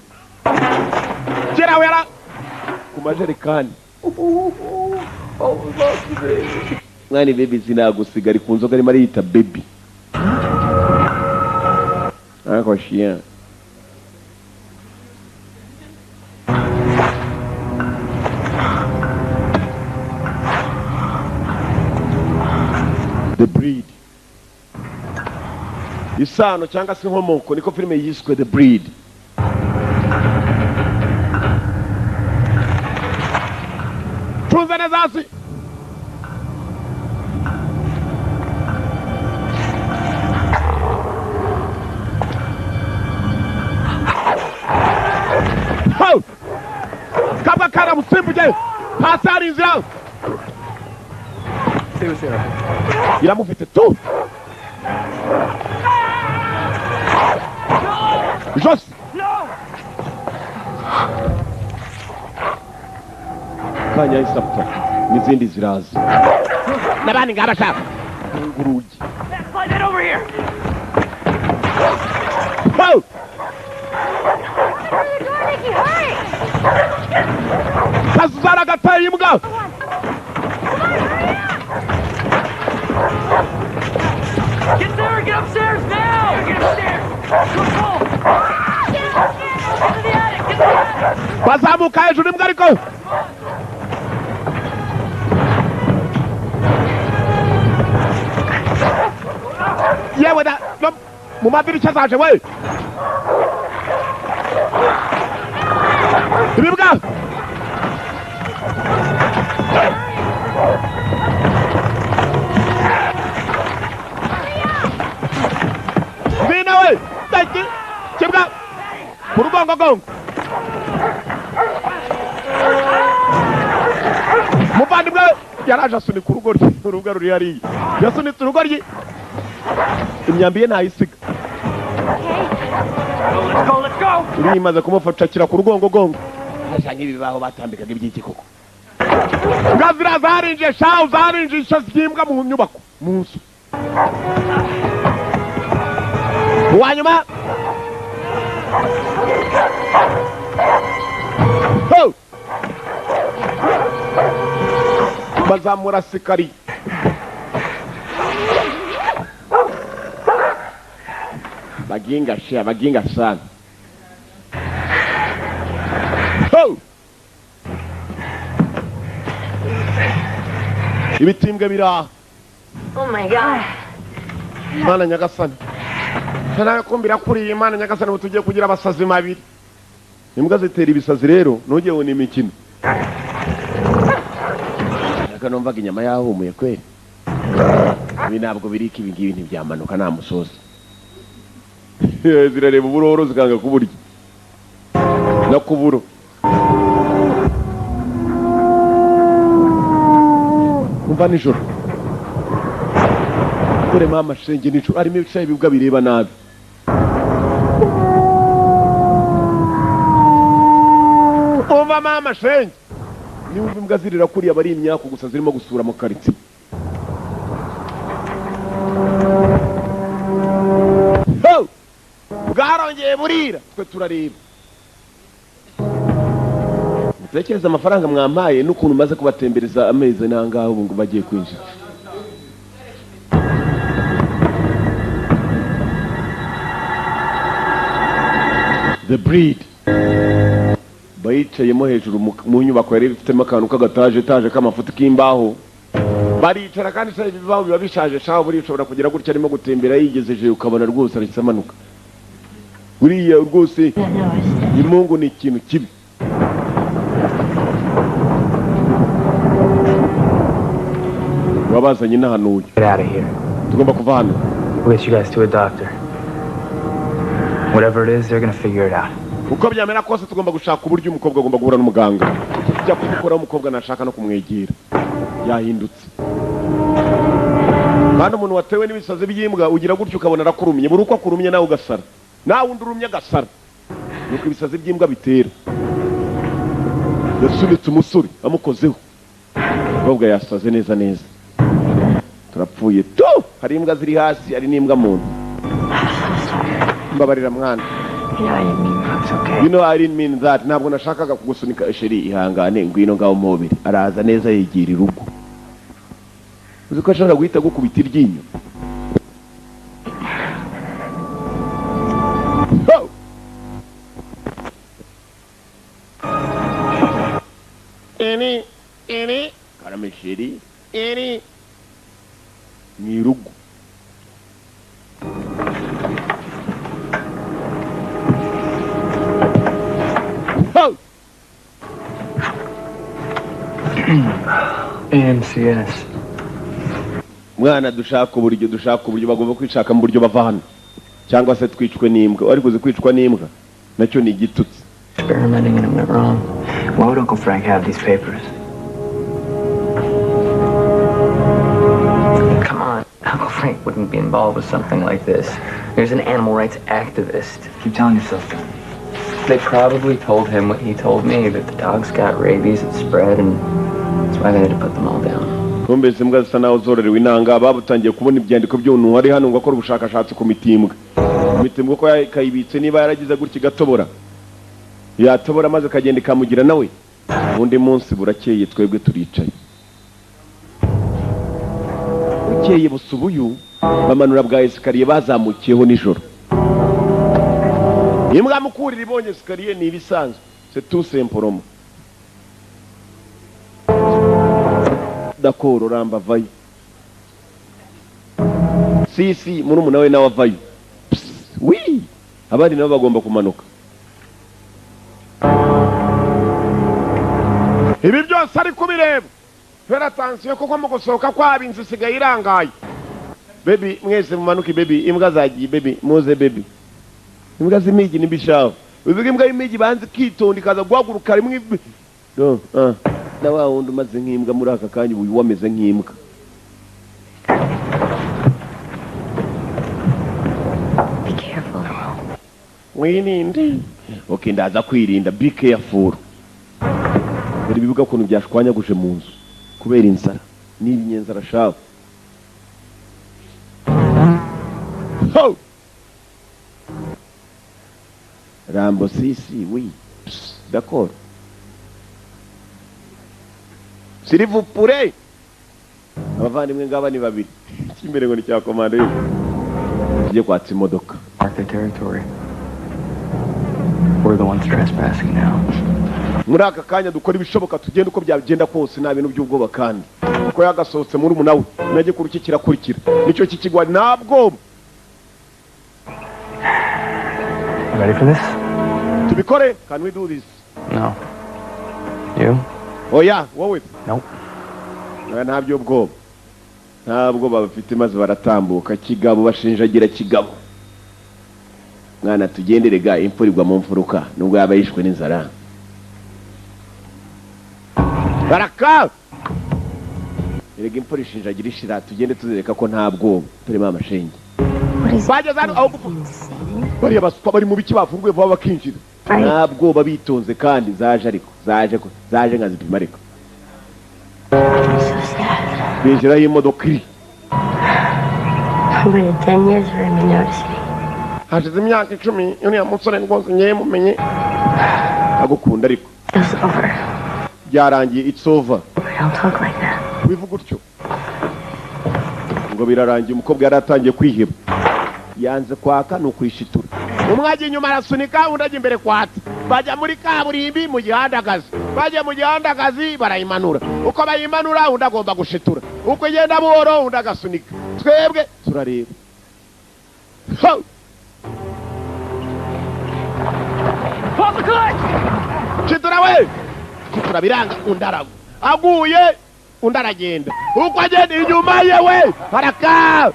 kera wera ku majerekani. Mwana baby, sinagusiga. Ari ku nzoga, arimo ariyita baby, ariko chien. The Breed, isano cyangwa se inkomoko, niko filime yiswe, The Breed. Tuze neza hasi. Ho! Kabwa karamusimbuje, hasi hari inzira iramufite tu ijosi. Kanya yahise apfa, n'izindi ziraza n'abandi ngaba shaka urugi. Slide that over here. Ho! Open the door, Nicky, hurry! Kazara gateye imbwa. Get there! Get upstairs now! Get upstairs! Zamuka hejuru imbwa, ariko yewe da, no mu madirishya zaje we. Ibibwa ngwino we. Daki kibwa ku rugongogongo. Muvandimwe we yaraje asunika urugo rye, urubuga ruri hariya. Yasunitse urugo rye, imyambi ye ntayisiga. Let's go, let's go! Uriya imaze kumufata akira ku rugongogongo, hasa nk'ibibaho batambikaga iby'iki koko. Mbwa ziriya zarinjiye shahu, zarinjiye isha z'imbwa mu nyubako, mu nzu. Uwa nyuma. Ho! Bazamura sikari. Baginga sha, baginga sana. Ho! Ibitimbwe biraha. Oh my God. Mana nyagasani, nawe kumbira kuriye. Imana nyagasani, ubu tugiye kugira abasazi babiri. Imbwa zitera ibisazi rero, ntujye ngo ni imikino. Ariko numvaga inyama yahumuye kweri. Ibi ntabwo birika, ibi ngibi ntibyamanuka nta musozi. Zirareba uburoro zikanga kuburya no kuburo. Umva nijoro, dore mama shenge, nijoro harimo ibicaye ibibwa bireba nabi. Umva mama shenge, niba imbwa zirira kuriya, bari imyaku gusa zirimo gusura mu karitsiye. Ho! Bwarongeye burira, twe turareba. Mutekereze amafaranga mwampaye n'ukuntu maze kubatembereza amezi n'angahe. Ubu ngo bagiye kwinjira. The Breed bayicayemo hejuru mu nyubako yari ifitemo akantu k'agataje etaje k'amafuti k'imbaho. Baricara kandi se ibibaho biba bishaje shaho. Buriya ushobora kugira gutya arimo gutembera yigejeje, ukabona rwose arahise amanuka. Buriya rwose imungu ni ikintu kibi. Wabazanye n'ahanuye. Get out of here. Tugomba kuva hano. We'll get you guys to a doctor. Whatever it is, they're gonna figure it out. Uko byamera kose, tugomba gushaka uburyo umukobwa agomba guhura n'umuganga. Tujya kumukoraho, umukobwa nashaka no kumwegera, yahindutse. Kandi umuntu watewe n'ibisazi by'imbwa, ugira gutyo ukabona arakurumye. Buri uko akurumye nawe ugasara, nawe undi urumye agasara. Nuko ibisazi by'imbwa bitera. Yasunitse umusore amukozeho, umukobwa yasaze neza neza. Turapfuye tu. Hari imbwa ziri hasi, hari n'imbwa mu nzu. Mbabarira mwana. You know, I didn't mean that. It's okay. You know I didn't mean that. Ntabwo nashakaga kugusunika chérie, ihangane. Ngwino ngaho mpobere. Araza neza yigira urugo. Uzi ko ashobora guhita gukubita iryinyo. Ho! Eni, eni, karame chérie, eni. Ni urugo. Ho! AMCS. Mwana, dushaka uburyo bagomba kwishaka mu buryo bava hano, cyangwa se twicwe n'imbwa. Ariko uzi kwicwa n'imbwa nacyo ni igitutsi. Experimenting and it went wrong. Why would Uncle Frank have these papers? Come on. Uncle Frank wouldn't be involved with something like this. There's an animal rights activist. Keep telling yourself that. They probably told him what he told me, that the dogs got rabies, it spread, and that's why they had to put them all down. Kumbe izi mbwa zisa naho zororewe inanga. Babutangiye kubona ibyandiko by'umuntu wari hano ngo akore ubushakashatsi ku mitimbwa. Imitimbwa ko yakayibitse, niba yaragize gutya igatobora, yatobora maze akagenda ikamugira nawe. Undi munsi burakeye, twebwe turicaye. Bukeye busubuyu, bamanura bwa escalier bazamukiyeho nijoro. Imbwa mukurira ibonye escalier ni ibisanzwe, c'est tout simplement. D'accord, Ramba avayo, sisi murumuna we nawe avayo. Psst, wi abandi nabo bagomba kumanuka. Ibi byose ari kubireba, fera attention, kuko mu gusohoka kwabo inzu isigaye irangaye. Baby, mwese mumanuke. Baby, imbwa zagiye. Baby, muze. Baby, imbwa z'imigi n'ibishaho, uvuga imbwa y'imigi banze kitonda ikaza guhaguruka rimwe no ah na wa wundi umaze nk'imbwa muri aka kanya, uyu wameze nk'imbwa. Be careful. Wirinde. Okay, ndaza kwirinda. Be careful. Dore ibibuga ukuntu byashwanyaguje mu nzu kubera inzara n'ibinyenzara shawe. Ho! Rambo, si si, oui. Psst, d'accord, s'il vous plaît. Abavandimwe ngaba ni babiri, icy'imbere ngo ni cya komando ye, tujye kwatsa imodoka. Mark their territory. We're the ones trespassing now. Muri aka kanya dukora ibishoboka, tugenda uko byagenda kose, nta bintu by'ubwoba. Kandi uko yagasohotse muri we nagikuru cye kirakurikira, nicyo kikigwa ntabwo. You ready for this? Tubikore? Can we do this? No. You? Oya, wowe? Nope. Oya, nta by'ubwoba, nta bwoba bafite. Maze baratambuka kigabo, bashinjagira kigabo. Mwana, tugendere ga, imfura igwa mu mfuruka nubwo yaba yishwe n'inzara. Baraka erega, imfura ishinjagira ishira. Tugende tuzereka ko nta bwoba, turimo amashenge. What is Bageze hano aho gupfa. Insane? Bariya baswa bari mu biki? Bafunguye vuba bakinjira nta bwoba, bitonze. Kandi zaje, ariko zaje ko zaje nkazipima ariko. I'm so sad. Binjiraho imodoka iri. I waited 10 years for him to notice me. Hashize imyaka 10 uriya musore rwose ngewe mumenye agukunda, ariko It was over. byarangiye, it's over. Don't talk like that. Wivuga utyo ngo birarangiye. Umukobwa yari atangiye kwiheba, yanze kwaka, ni ukwishitura. Umwe ajya inyuma arasunika, undi ajya imbere kwatsa. Bajya muri kaburimbi mu gihandagazi, bajya mu gihandagazi barayimanura. Uko bayimanura, undi agomba gushitura, uko igenda buhoro, undi agasunika. Twebwe turareba. Ho! Shitura we, shitura, biranga, undi aragwa. Aguye, undi aragenda. Uko agenda inyuma ye, we baraka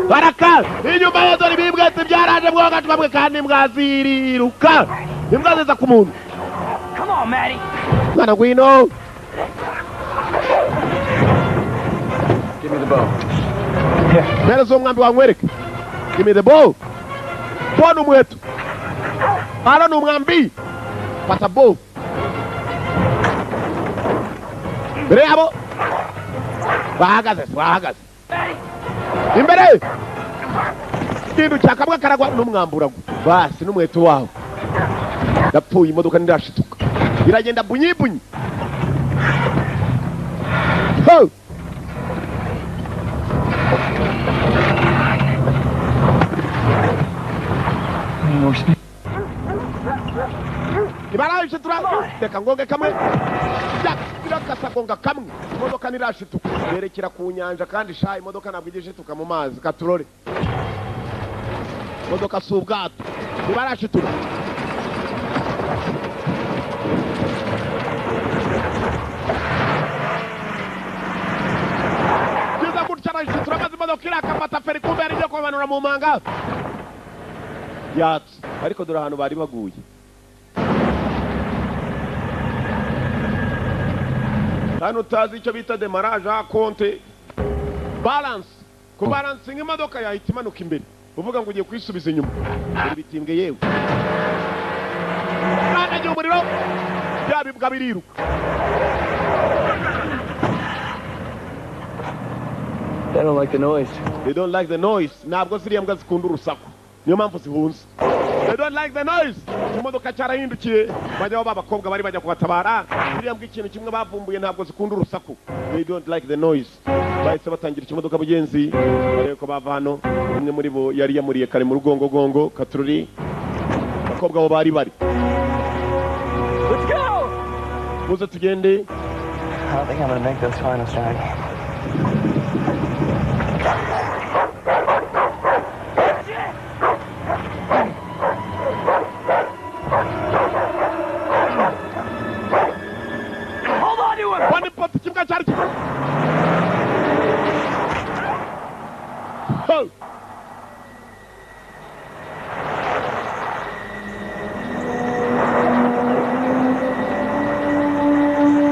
baraka inyuma ye. Dore ibibwete byaraje mwoga twamwe, kandi imbwa ziriruka, imbwa ziza ku muntu. Come on, Maddie. Mwana, ngwino. Give me the bow. Mpereza uwo mwambi wankwereke. Give me the bow. Bow ni umuheto, hano ni umwambi. Fata bow. Mbere yabo bahagaze, bahagaze imbere, ikintu cyakamwe karagwa n'umwambi uragwa, basi n'umuheto wawe ndapfuye. Imodoka ntirashituka, iragenda bunyi bunyi. Ho! More space. Ntibarashitura, reka ngonge kamwe. Birakasa, gonga kamwe, imodoka ntirashituka. Berekera ku nyanja kandi sha, imodoka ntabwo ijya ishituka mu mazi. Katurore, imodoka si ubwato, ntibarashitura. Byiza gutya, arashitura maze imodoka irakafata feri. Kumbe yari igiye kubamanura mu manga yatse. Ariko dore ahantu bari baguye. Hano utazi icyo bita démarrage à compte, balance, kubalansinga imodoka yahita imanuka imbere, uvuga ngo ugiye kuyisubiza inyuma. Dore ibitimbwe yewe, kandagiye umuriro, bya bibwa biriruka. They don't like the noise. They don't like the noise. Ntabwo ziriya mbwa zikunda urusaku, niyo mpamvu zihunze. They don't like the noise. Imodoka cyarahindukiye, bajyaho ba bakobwa bari bajya kubatabara. Ziriya mbwa ikintu kimwe bavumbuye, ntabwo zikunda urusaku. They don't like the noise. Bahise batangira ikimodoka, bugenzi barebe ko bava hano. Umwe muri bo yari yamuriye kare mu rugongogongo katururi. Abakobwa bo bari Let's go! Muze tugende. I don't think I'm gonna make those finals, Johnny. Hold on to him! One ipoto, ikibuga cyari kimwe. Ho!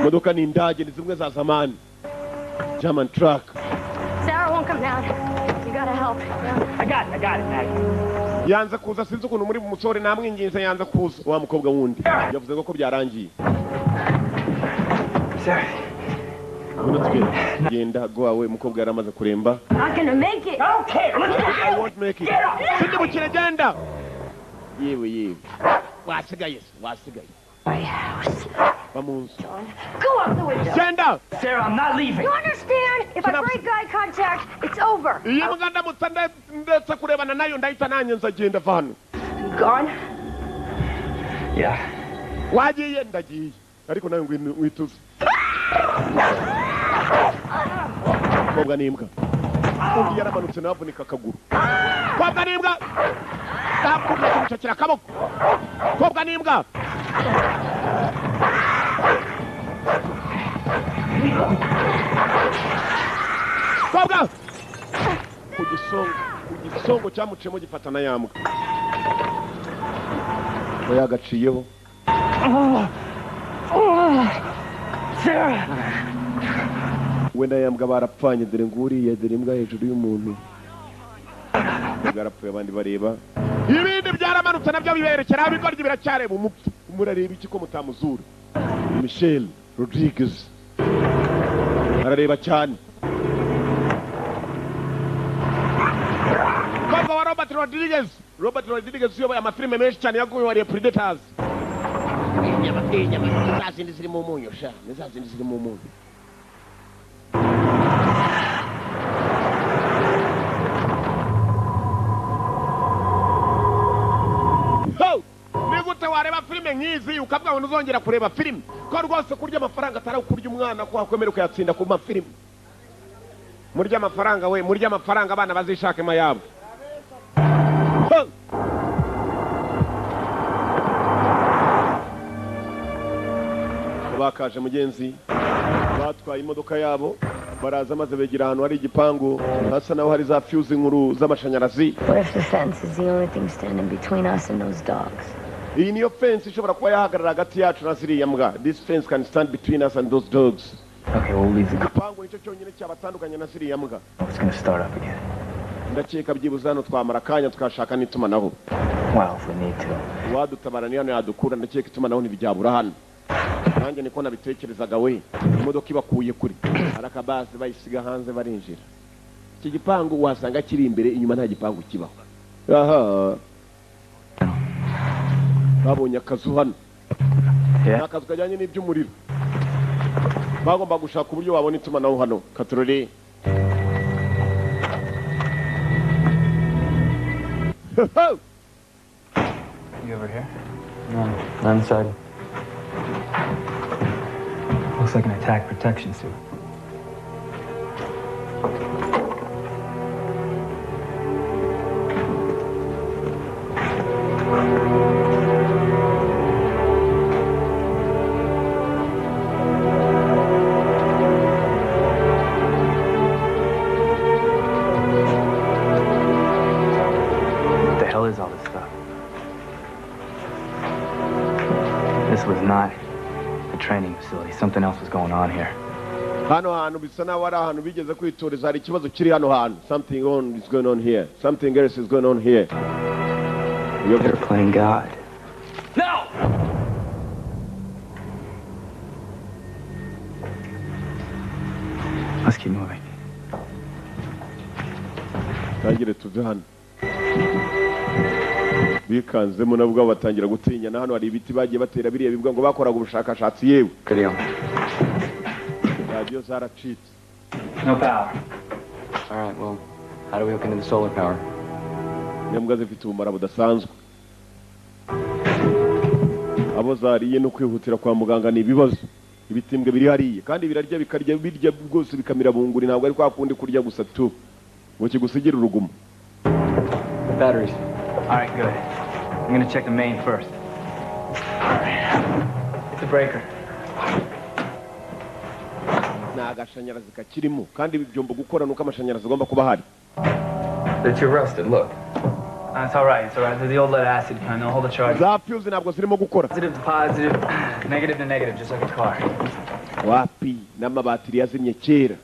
Imodoka ni indage, ni zimwe za zamani, German truck. Sarah won't come down. You gotta help. I got it, I got it, Maddie. Yanze kuza, sinzi ukuntu muri bumusore, namwinginze yanze kuza. Wa mukobwa wundi yavuze ngo ko byarangiye. Sarah. Ngwino tugende, genda go away. Umukobwa yari amaze kuremba. Not gonna make it. I don't care. Let's go. I won't make it, sindi bukire, genda. Yewe yewe, wasigaye se, wasigaye. My house. Va mu nzu. Go out the window. Genda. Sarah, I'm not leaving. You understand? If I break eye contact, it's over. Iyi mbwa ndamutse ndetse kurebana nayo, ndahita nanjye nzagenda. Va hano. Gone? Yeah. Wagiye, ndagiye, ariko nawe ngwino wituze. Kobwa n'imbwa, undi yaramanutse nawe avunika akaguru. Kobwa n'imbwa, ndakubye kumucakira akaboko. Kobwa n'imbwa. Kobwa ku gisongo, ku gisongo cyamuciyemo gifatana ya mbwa ngo yagaciyeho. Sarah! We na ya mbwa barapfanye. Dore nguriya, dore imbwa hejuru y'umuntu. Imbwa yarapfuye, abandi bareba ibindi byaramanutse nabyo biberekera. Ibigoryi biracyareba umupfu. Murareba iki ko mutamuzura? Michelle Rodriguez arareba cyane. Kobwa wa Robert Rodriguez, Robert Rodriguez uyoboye amafilime menshi cyane yaguye wariye Predators. Inyama, inyama ni za zindi zirimo umunyu sha, ni za zindi zirimo umunyu. Ho! Ni gute wareba filime nk'izi ukavuga ngo ntuzongera kureba filime? Ko rwose kurya amafaranga atari ukurya umwana, ko wakwemera ukayatsinda ku mafilime. Murya amafaranga we, murya amafaranga, abana bazishakemo ayabo. Ho! Bakaje mugenzi, batwaye imodoka yabo, baraza maze begera ahantu hari igipangu, hasa naho hari za fuse nkuru z'amashanyarazi. What if the fence is the only thing standing between us and those dogs? Iyi niyo fence ishobora kuba yahagarara hagati yacu na ziriya mbwa. This fence can stand between us and those dogs. Okay, we'll leave the car. Igipangu nicyo cyonyine cyabatandukanye na ziriya mbwa. It's gonna start up again. Ndakeka byibuze hano twamara akanya tukashaka n'itumanaho. Well, if we need to. Uwadutabara ni hano yadukura. Ndakeka itumanaho ntibyabura hano. Nanjye niko nabitekerezaga we. Imodoka ibakuye kure, hari akabasi bayisiga hanze, barinjira. Iki gipangu wasanga kiri imbere, inyuma nta gipangu kibaho. Aha babonye akazu hano. Yeah. Ni akazu kajyanye n'iby'umuriro. Bagomba gushaka uburyo babona itumanaho hano katorore. You over here? No, not inside. Looks like an attack protection suit. What the hell is all this stuff? This was not a training facility. Something else was going on here. Hano hantu bisa naho ari ahantu bigeze kwitoreza. Hari ikibazo kiri hano hantu. Something on is going on here, something else is going on here. They're playing God. No! Let's keep moving. Tangire tuve hano. Bikanzemo nabwo batangira gutinya. Na hano hari ibiti bagiye batera biriya bivuga ngo bakoraga ubushakashatsi yewe. Video. Radiyo zaracitse. No power. All right, well, how do we hook into the solar power? Imbwa zifite ubumara budasanzwe, abo zariye no kwihutira kwa muganga ni ibibazo. Ibitimbwe biri hariya kandi birarya, bikarya, birya rwose bikamira bunguri. Ntabwo ari kwa kundi kurya gusa tu ngo kigusigire urugumo. Batteries. All right, good. I'm gonna check the main first. All right. It's a breaker. Ni agashanyarazi kakirimo, kandi ibi byombo gukora nuko amashanyarazi agomba kuba ahari. They're too rusted. Look. It's all right. It's all right. They're the old lead acid kind. They'll hold the charge. Za fuse ntabwo zirimo gukora. Positive to positive, negative to negative, just like a car. Wapi, n'amabatiri yazimye kera.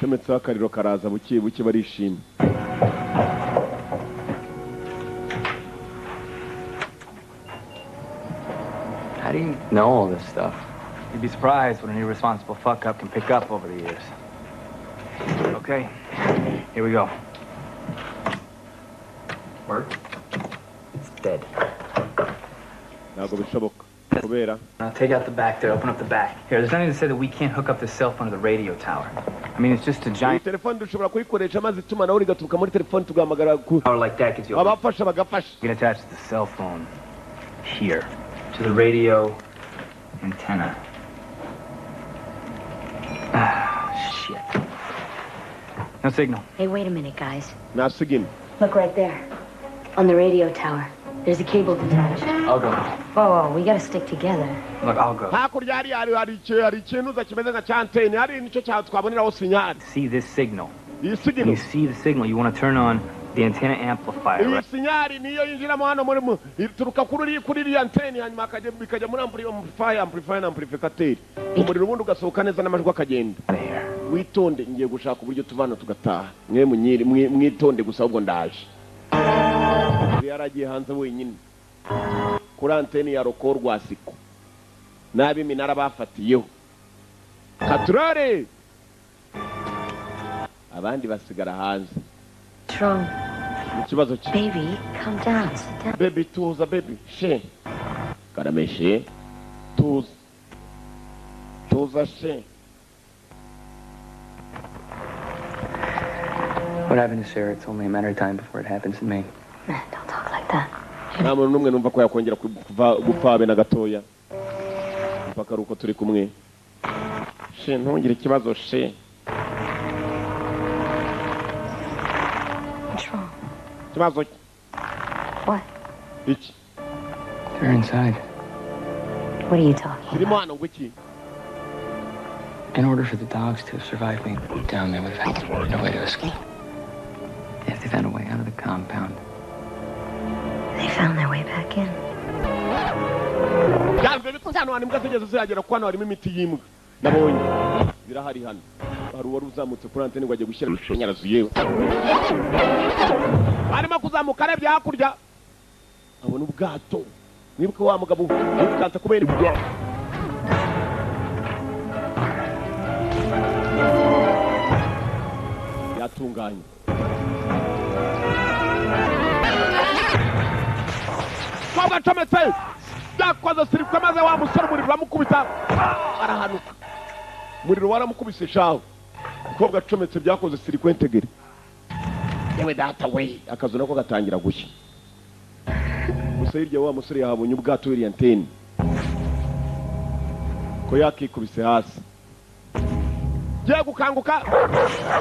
Cometseho akariro karaza buke buke, barishimye. How do you know all this stuff? You'd be surprised what an irresponsible fuck up can pick up over the years. Okay, here we go. Work? It's dead. Ntabwo bishoboka kubera Now take out the back there, open up the back. Here, there's nothing to say that we can't hook up this cell phone to the radio tower. I mean, it's just a Iyi giant telefone dushobora kuyikoresha maze itumanaho rigaturuka muri telefone, tugahamagara ku tower like that gives you a abafasha bagafasha. You can attach the cell phone here to the radio antenna. Ah, shit. No signal. Hey, wait a minute, guys. Nta signal. Look right there. On the radio tower. There's a cable detached. I'll go. Whoa, we gotta stick together. Look, I'll go. Hakurya hariya hari ikintuza kimeze nka cya antene hari, nicyo cya twaboneraho signal. See this signal. Iyi When signal. you see the signal, you want to turn on the antenna amplifier, Iyi right? signal niyo yinjiramo hano muri mu ituruka kuri iriya antene, hanyuma bikajya muri amplifier, amplifier na amplificateur, umuriro ubundi ugasohoka neza n'amajwi akagenda. Out of here. Witonde, ngiye gushaka uburyo tuvana tugataha. Mwe munyiri mwitonde gusa, ahubwo ndaje. Yari yaragiye hanze wenyine kuri anteni ya roko rwasiko n'ab'iminara bafatiyeho katurore, abandi basigara hanze. What's wrong? Ikibazo cye. Baby, calm down. Sit down. Baby, tuza, baby, she karameshe, tuza, tuza she. What happened to Sarah? It's only a matter of time before it happens to me. Man, don't talk like that. Nta muntu n'umwe numva ko yakongera gupfa habe na gatoya, mpaka ari uko turi kumwe. She, ntugire ikibazo she. What's wrong? Ikibazo cye. What? Iki? They're inside. What are you talking Kirimo about? hano ngo iki? In order for the dogs to have survived being down, they would have had to find a way to escape. If they found a way out of the compound. They found their way back in. Byanze bikunze hano hantu imbwa zigeze zihagera, kuko hano harimo imiti y'imbwa nabonye zirahari. Hano hari uwari uzamutse kuri antene ngo ajye gushyira amashanyarazi. Yewe, arimo kuzamuka arebye hakurya abona ubwato. Mwibuke wa mugabo wirukanse kubera ibyo. Yatunganye twabwa acometse, byakoze sirikwe, maze wa musore umuriro uramukubita arahanuka. Umuriro waramukubise shaho. Umukobwa acometse, byakoze sirikwe ntegere. Yewe data we, akazu nako gatangira gushya. Gusa hirya wa musore yahabonye ubwato, iriya antene ko yakikubise hasi, giye gukanguka.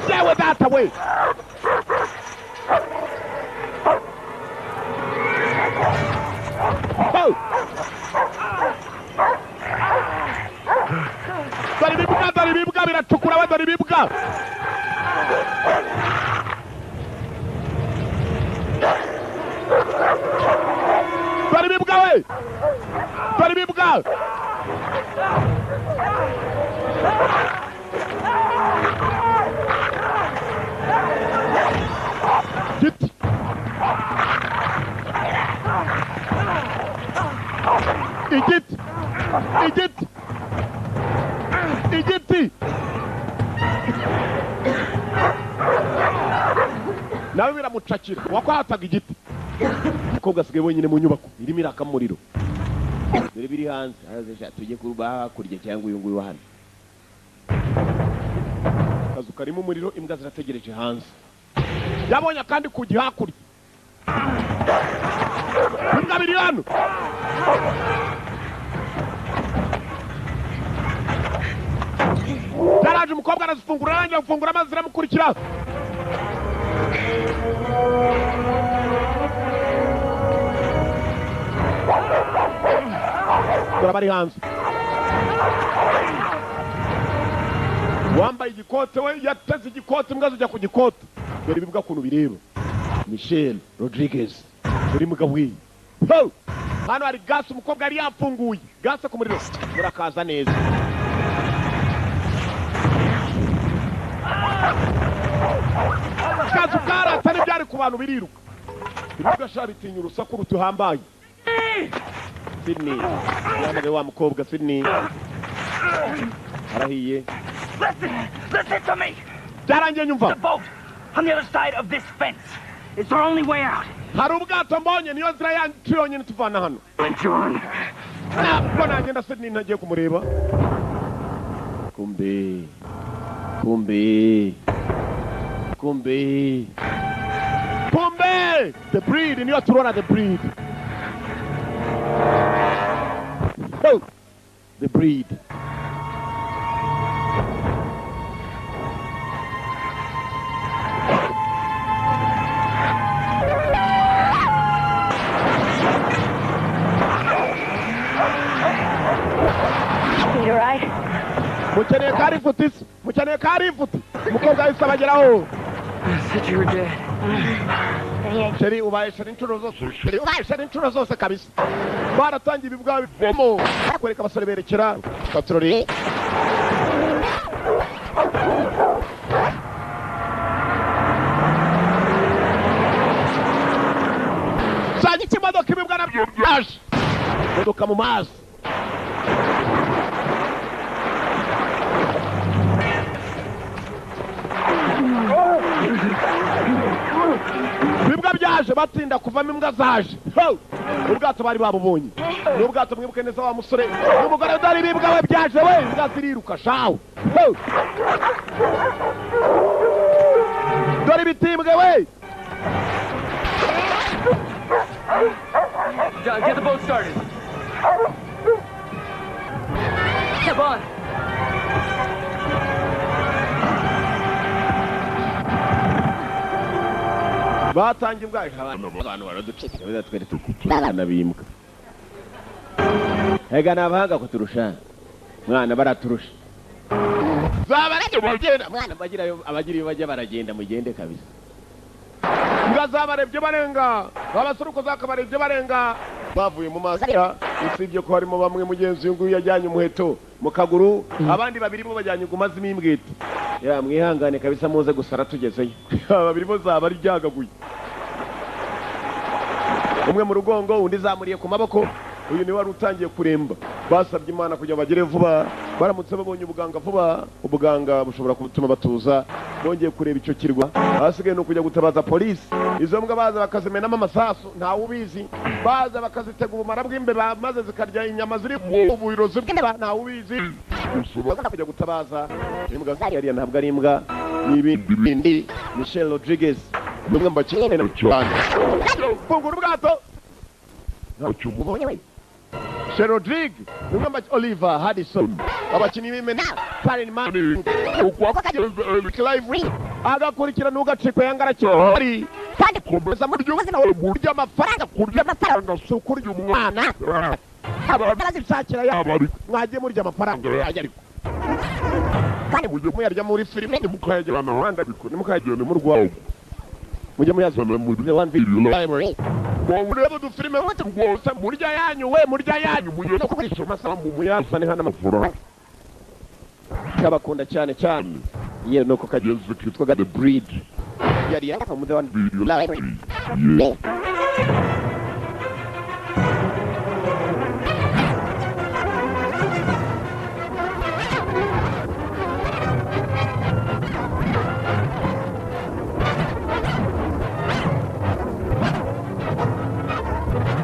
Yewe data we! Oh! Dore ibibwa, dore ibibwa biracukura we, dore ibibwa! Dore ibibwa we, dore ibibwa! Giti, igiti, igiti, igiti! Nawe biramucakira wakwataga igiti. Umukobwa asigaye wenyine mu nyubako irimo iraka umuriro. Dore biri hanze. Araze sha, tujye kuba hakurya cyangwa uyu nguyu hano. Akazu karimo umuriro, imbwa zirategereje hanze. Yabonye akandi kujya hakurya, imbwa biri hano. Yaraje, umukobwa arazifungura, arangira gufungura amazi ziramukurikira. Dore abari hanze, wambaye igikote we yateze igikote, imbwa zijya ku gikote. Dore ibibwa ukuntu bireba Michelle Rodriguez. Dore imbwa we. Ho! Hano hari gasi, umukobwa yari yafunguye gasi ku muriro. Murakaza neza. Kazu karata n'ibyari ku bantu biriruka. Ibibwa sha bitinya urusaku rutuhambaye. Sydney yahamagaye wa mukobwa. Sydney arahiye. Listen! Listen to me! Byarangiye, nyumva. The boat on the other side of this fence. It's our only way out. Hari ubwato mbonye, niyo nzira yacu yonyine tuvana hano. John. Ntabwo nagenda Sydney ntagiye kumureba. Kumbe, kumbe, kumbe, kumbe, The Breed niyo turora. The Breed. Oh! The Breed. Need a ride? Mukeneye ka lift se? Mukeneye ka lift? Umukobwa yahise abageraho. Said you were dead. Yeah. Chérie, ubaye chérie inshuro zose. Chérie, ubaye chérie inshuro zose kabisa. Baratangiye, ibibwa bivamo bakwereka abasore berekera patroli. Sanya ikimodoka, ibibwa nabyo byaje, imodoka mu mazi. Ibibwa byaje batinda kuvamo, imbwa zaje. Ho! Ubwato bari babubonye, ni ubwato. Mwibuke neza wa musore n'umugore udari. Ibibwa we byaje we, imbwa ziriruka shawe. Ho! Dore ibitimbwe we. John, get the boat started. Come on. Batangiye ubwayo, abantu baraducika, bazatwereka abana b'imbwa. Ega ni abahanga kuturusha mwana, baraturusha. Bagenda mwana, bagirayo abagira iyo bajya baragenda, mugende kabisa. Imbwa zabarebye barenga, abasore uko zakabarebye barenga bavuye mu mazi, usibye ko harimo bamwe, mugenzi uyu nguyu yajyanye umuheto mu kaguru, abandi babiri bo bajyanye inguma z'imbwete. Ya mwihangane kabisa, muze gusara tugezeyo. Babiri bo zaba ari ryagaguye, umwe mu rugongo, undi zamuriye ku maboko. Uyu niwe wari utangiye kuremba. Basabye Imana kugira ngo bagere vuba. Baramutse babonye ubuganga vuba, ubuganga bushobora gutuma batuza. Bongeye kureba icyo kirwa, ahasigaye ni ukujya gutabaza polisi. Izo mbwa baza bakazimenamo amasasu, ntawe ubizi. Baza bakazitega ubumara bw'imbeba maze zikarya inyama ziri mu burozi bw'imbeba, ntawe ubizi. Kujya gutabaza imbwa zariya ntabwo ari imbwa, ni ibindi. Michelle Rodriguez ni umwe mu bakinnyi cyane. Fungura ubwato, ntacyo umubonye we. Michelle Rodriguez ni umwe mu bakinnyi, Oliver Hudson, abakinnyi b'imena Karen Man, Clive agakurikira, ntugacikwe. Yangarakiri kandi komeza murya ubuzima, kurya amafaranga, kurya amafaranga si ukurya umwana. Barazishakira yabo, mwagiye murya amafaranga ariko kandi mujye muyarya muri filime, mukayagera amahanga, ntimukayagire mu rwanda, mujye muyazana muri The One Video Library. Murebe udufilime rwose, murya yanyu we, murya yanyu, mujye no kugurisha amasaha mu muyazane hano amafaranga. Kabakunda cyane cyane yewe, nuko kagenzi kitwa The Breed yari yaka mu The One Video Library. Yeah.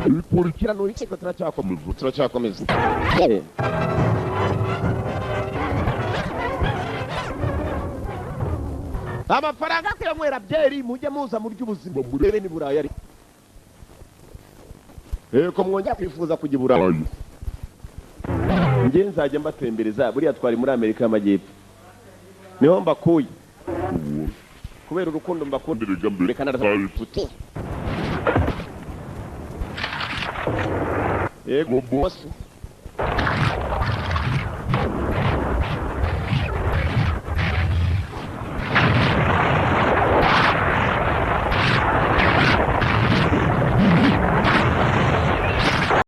Ikurikirana urukiko, turacyakomeza, turacyakomeza. Amafaranga kuyanywera byeri, mujye muza murya ubuzima, murebe ni Burayi. Ari Ko mwongera kwifuza kujya i Burayi, njye nzajya mbatembereza. Buriya twari muri Amerika y'Amajyepfo, niho mbakuye kubera urukundo mbakunda. Reka narasa. Yego boss.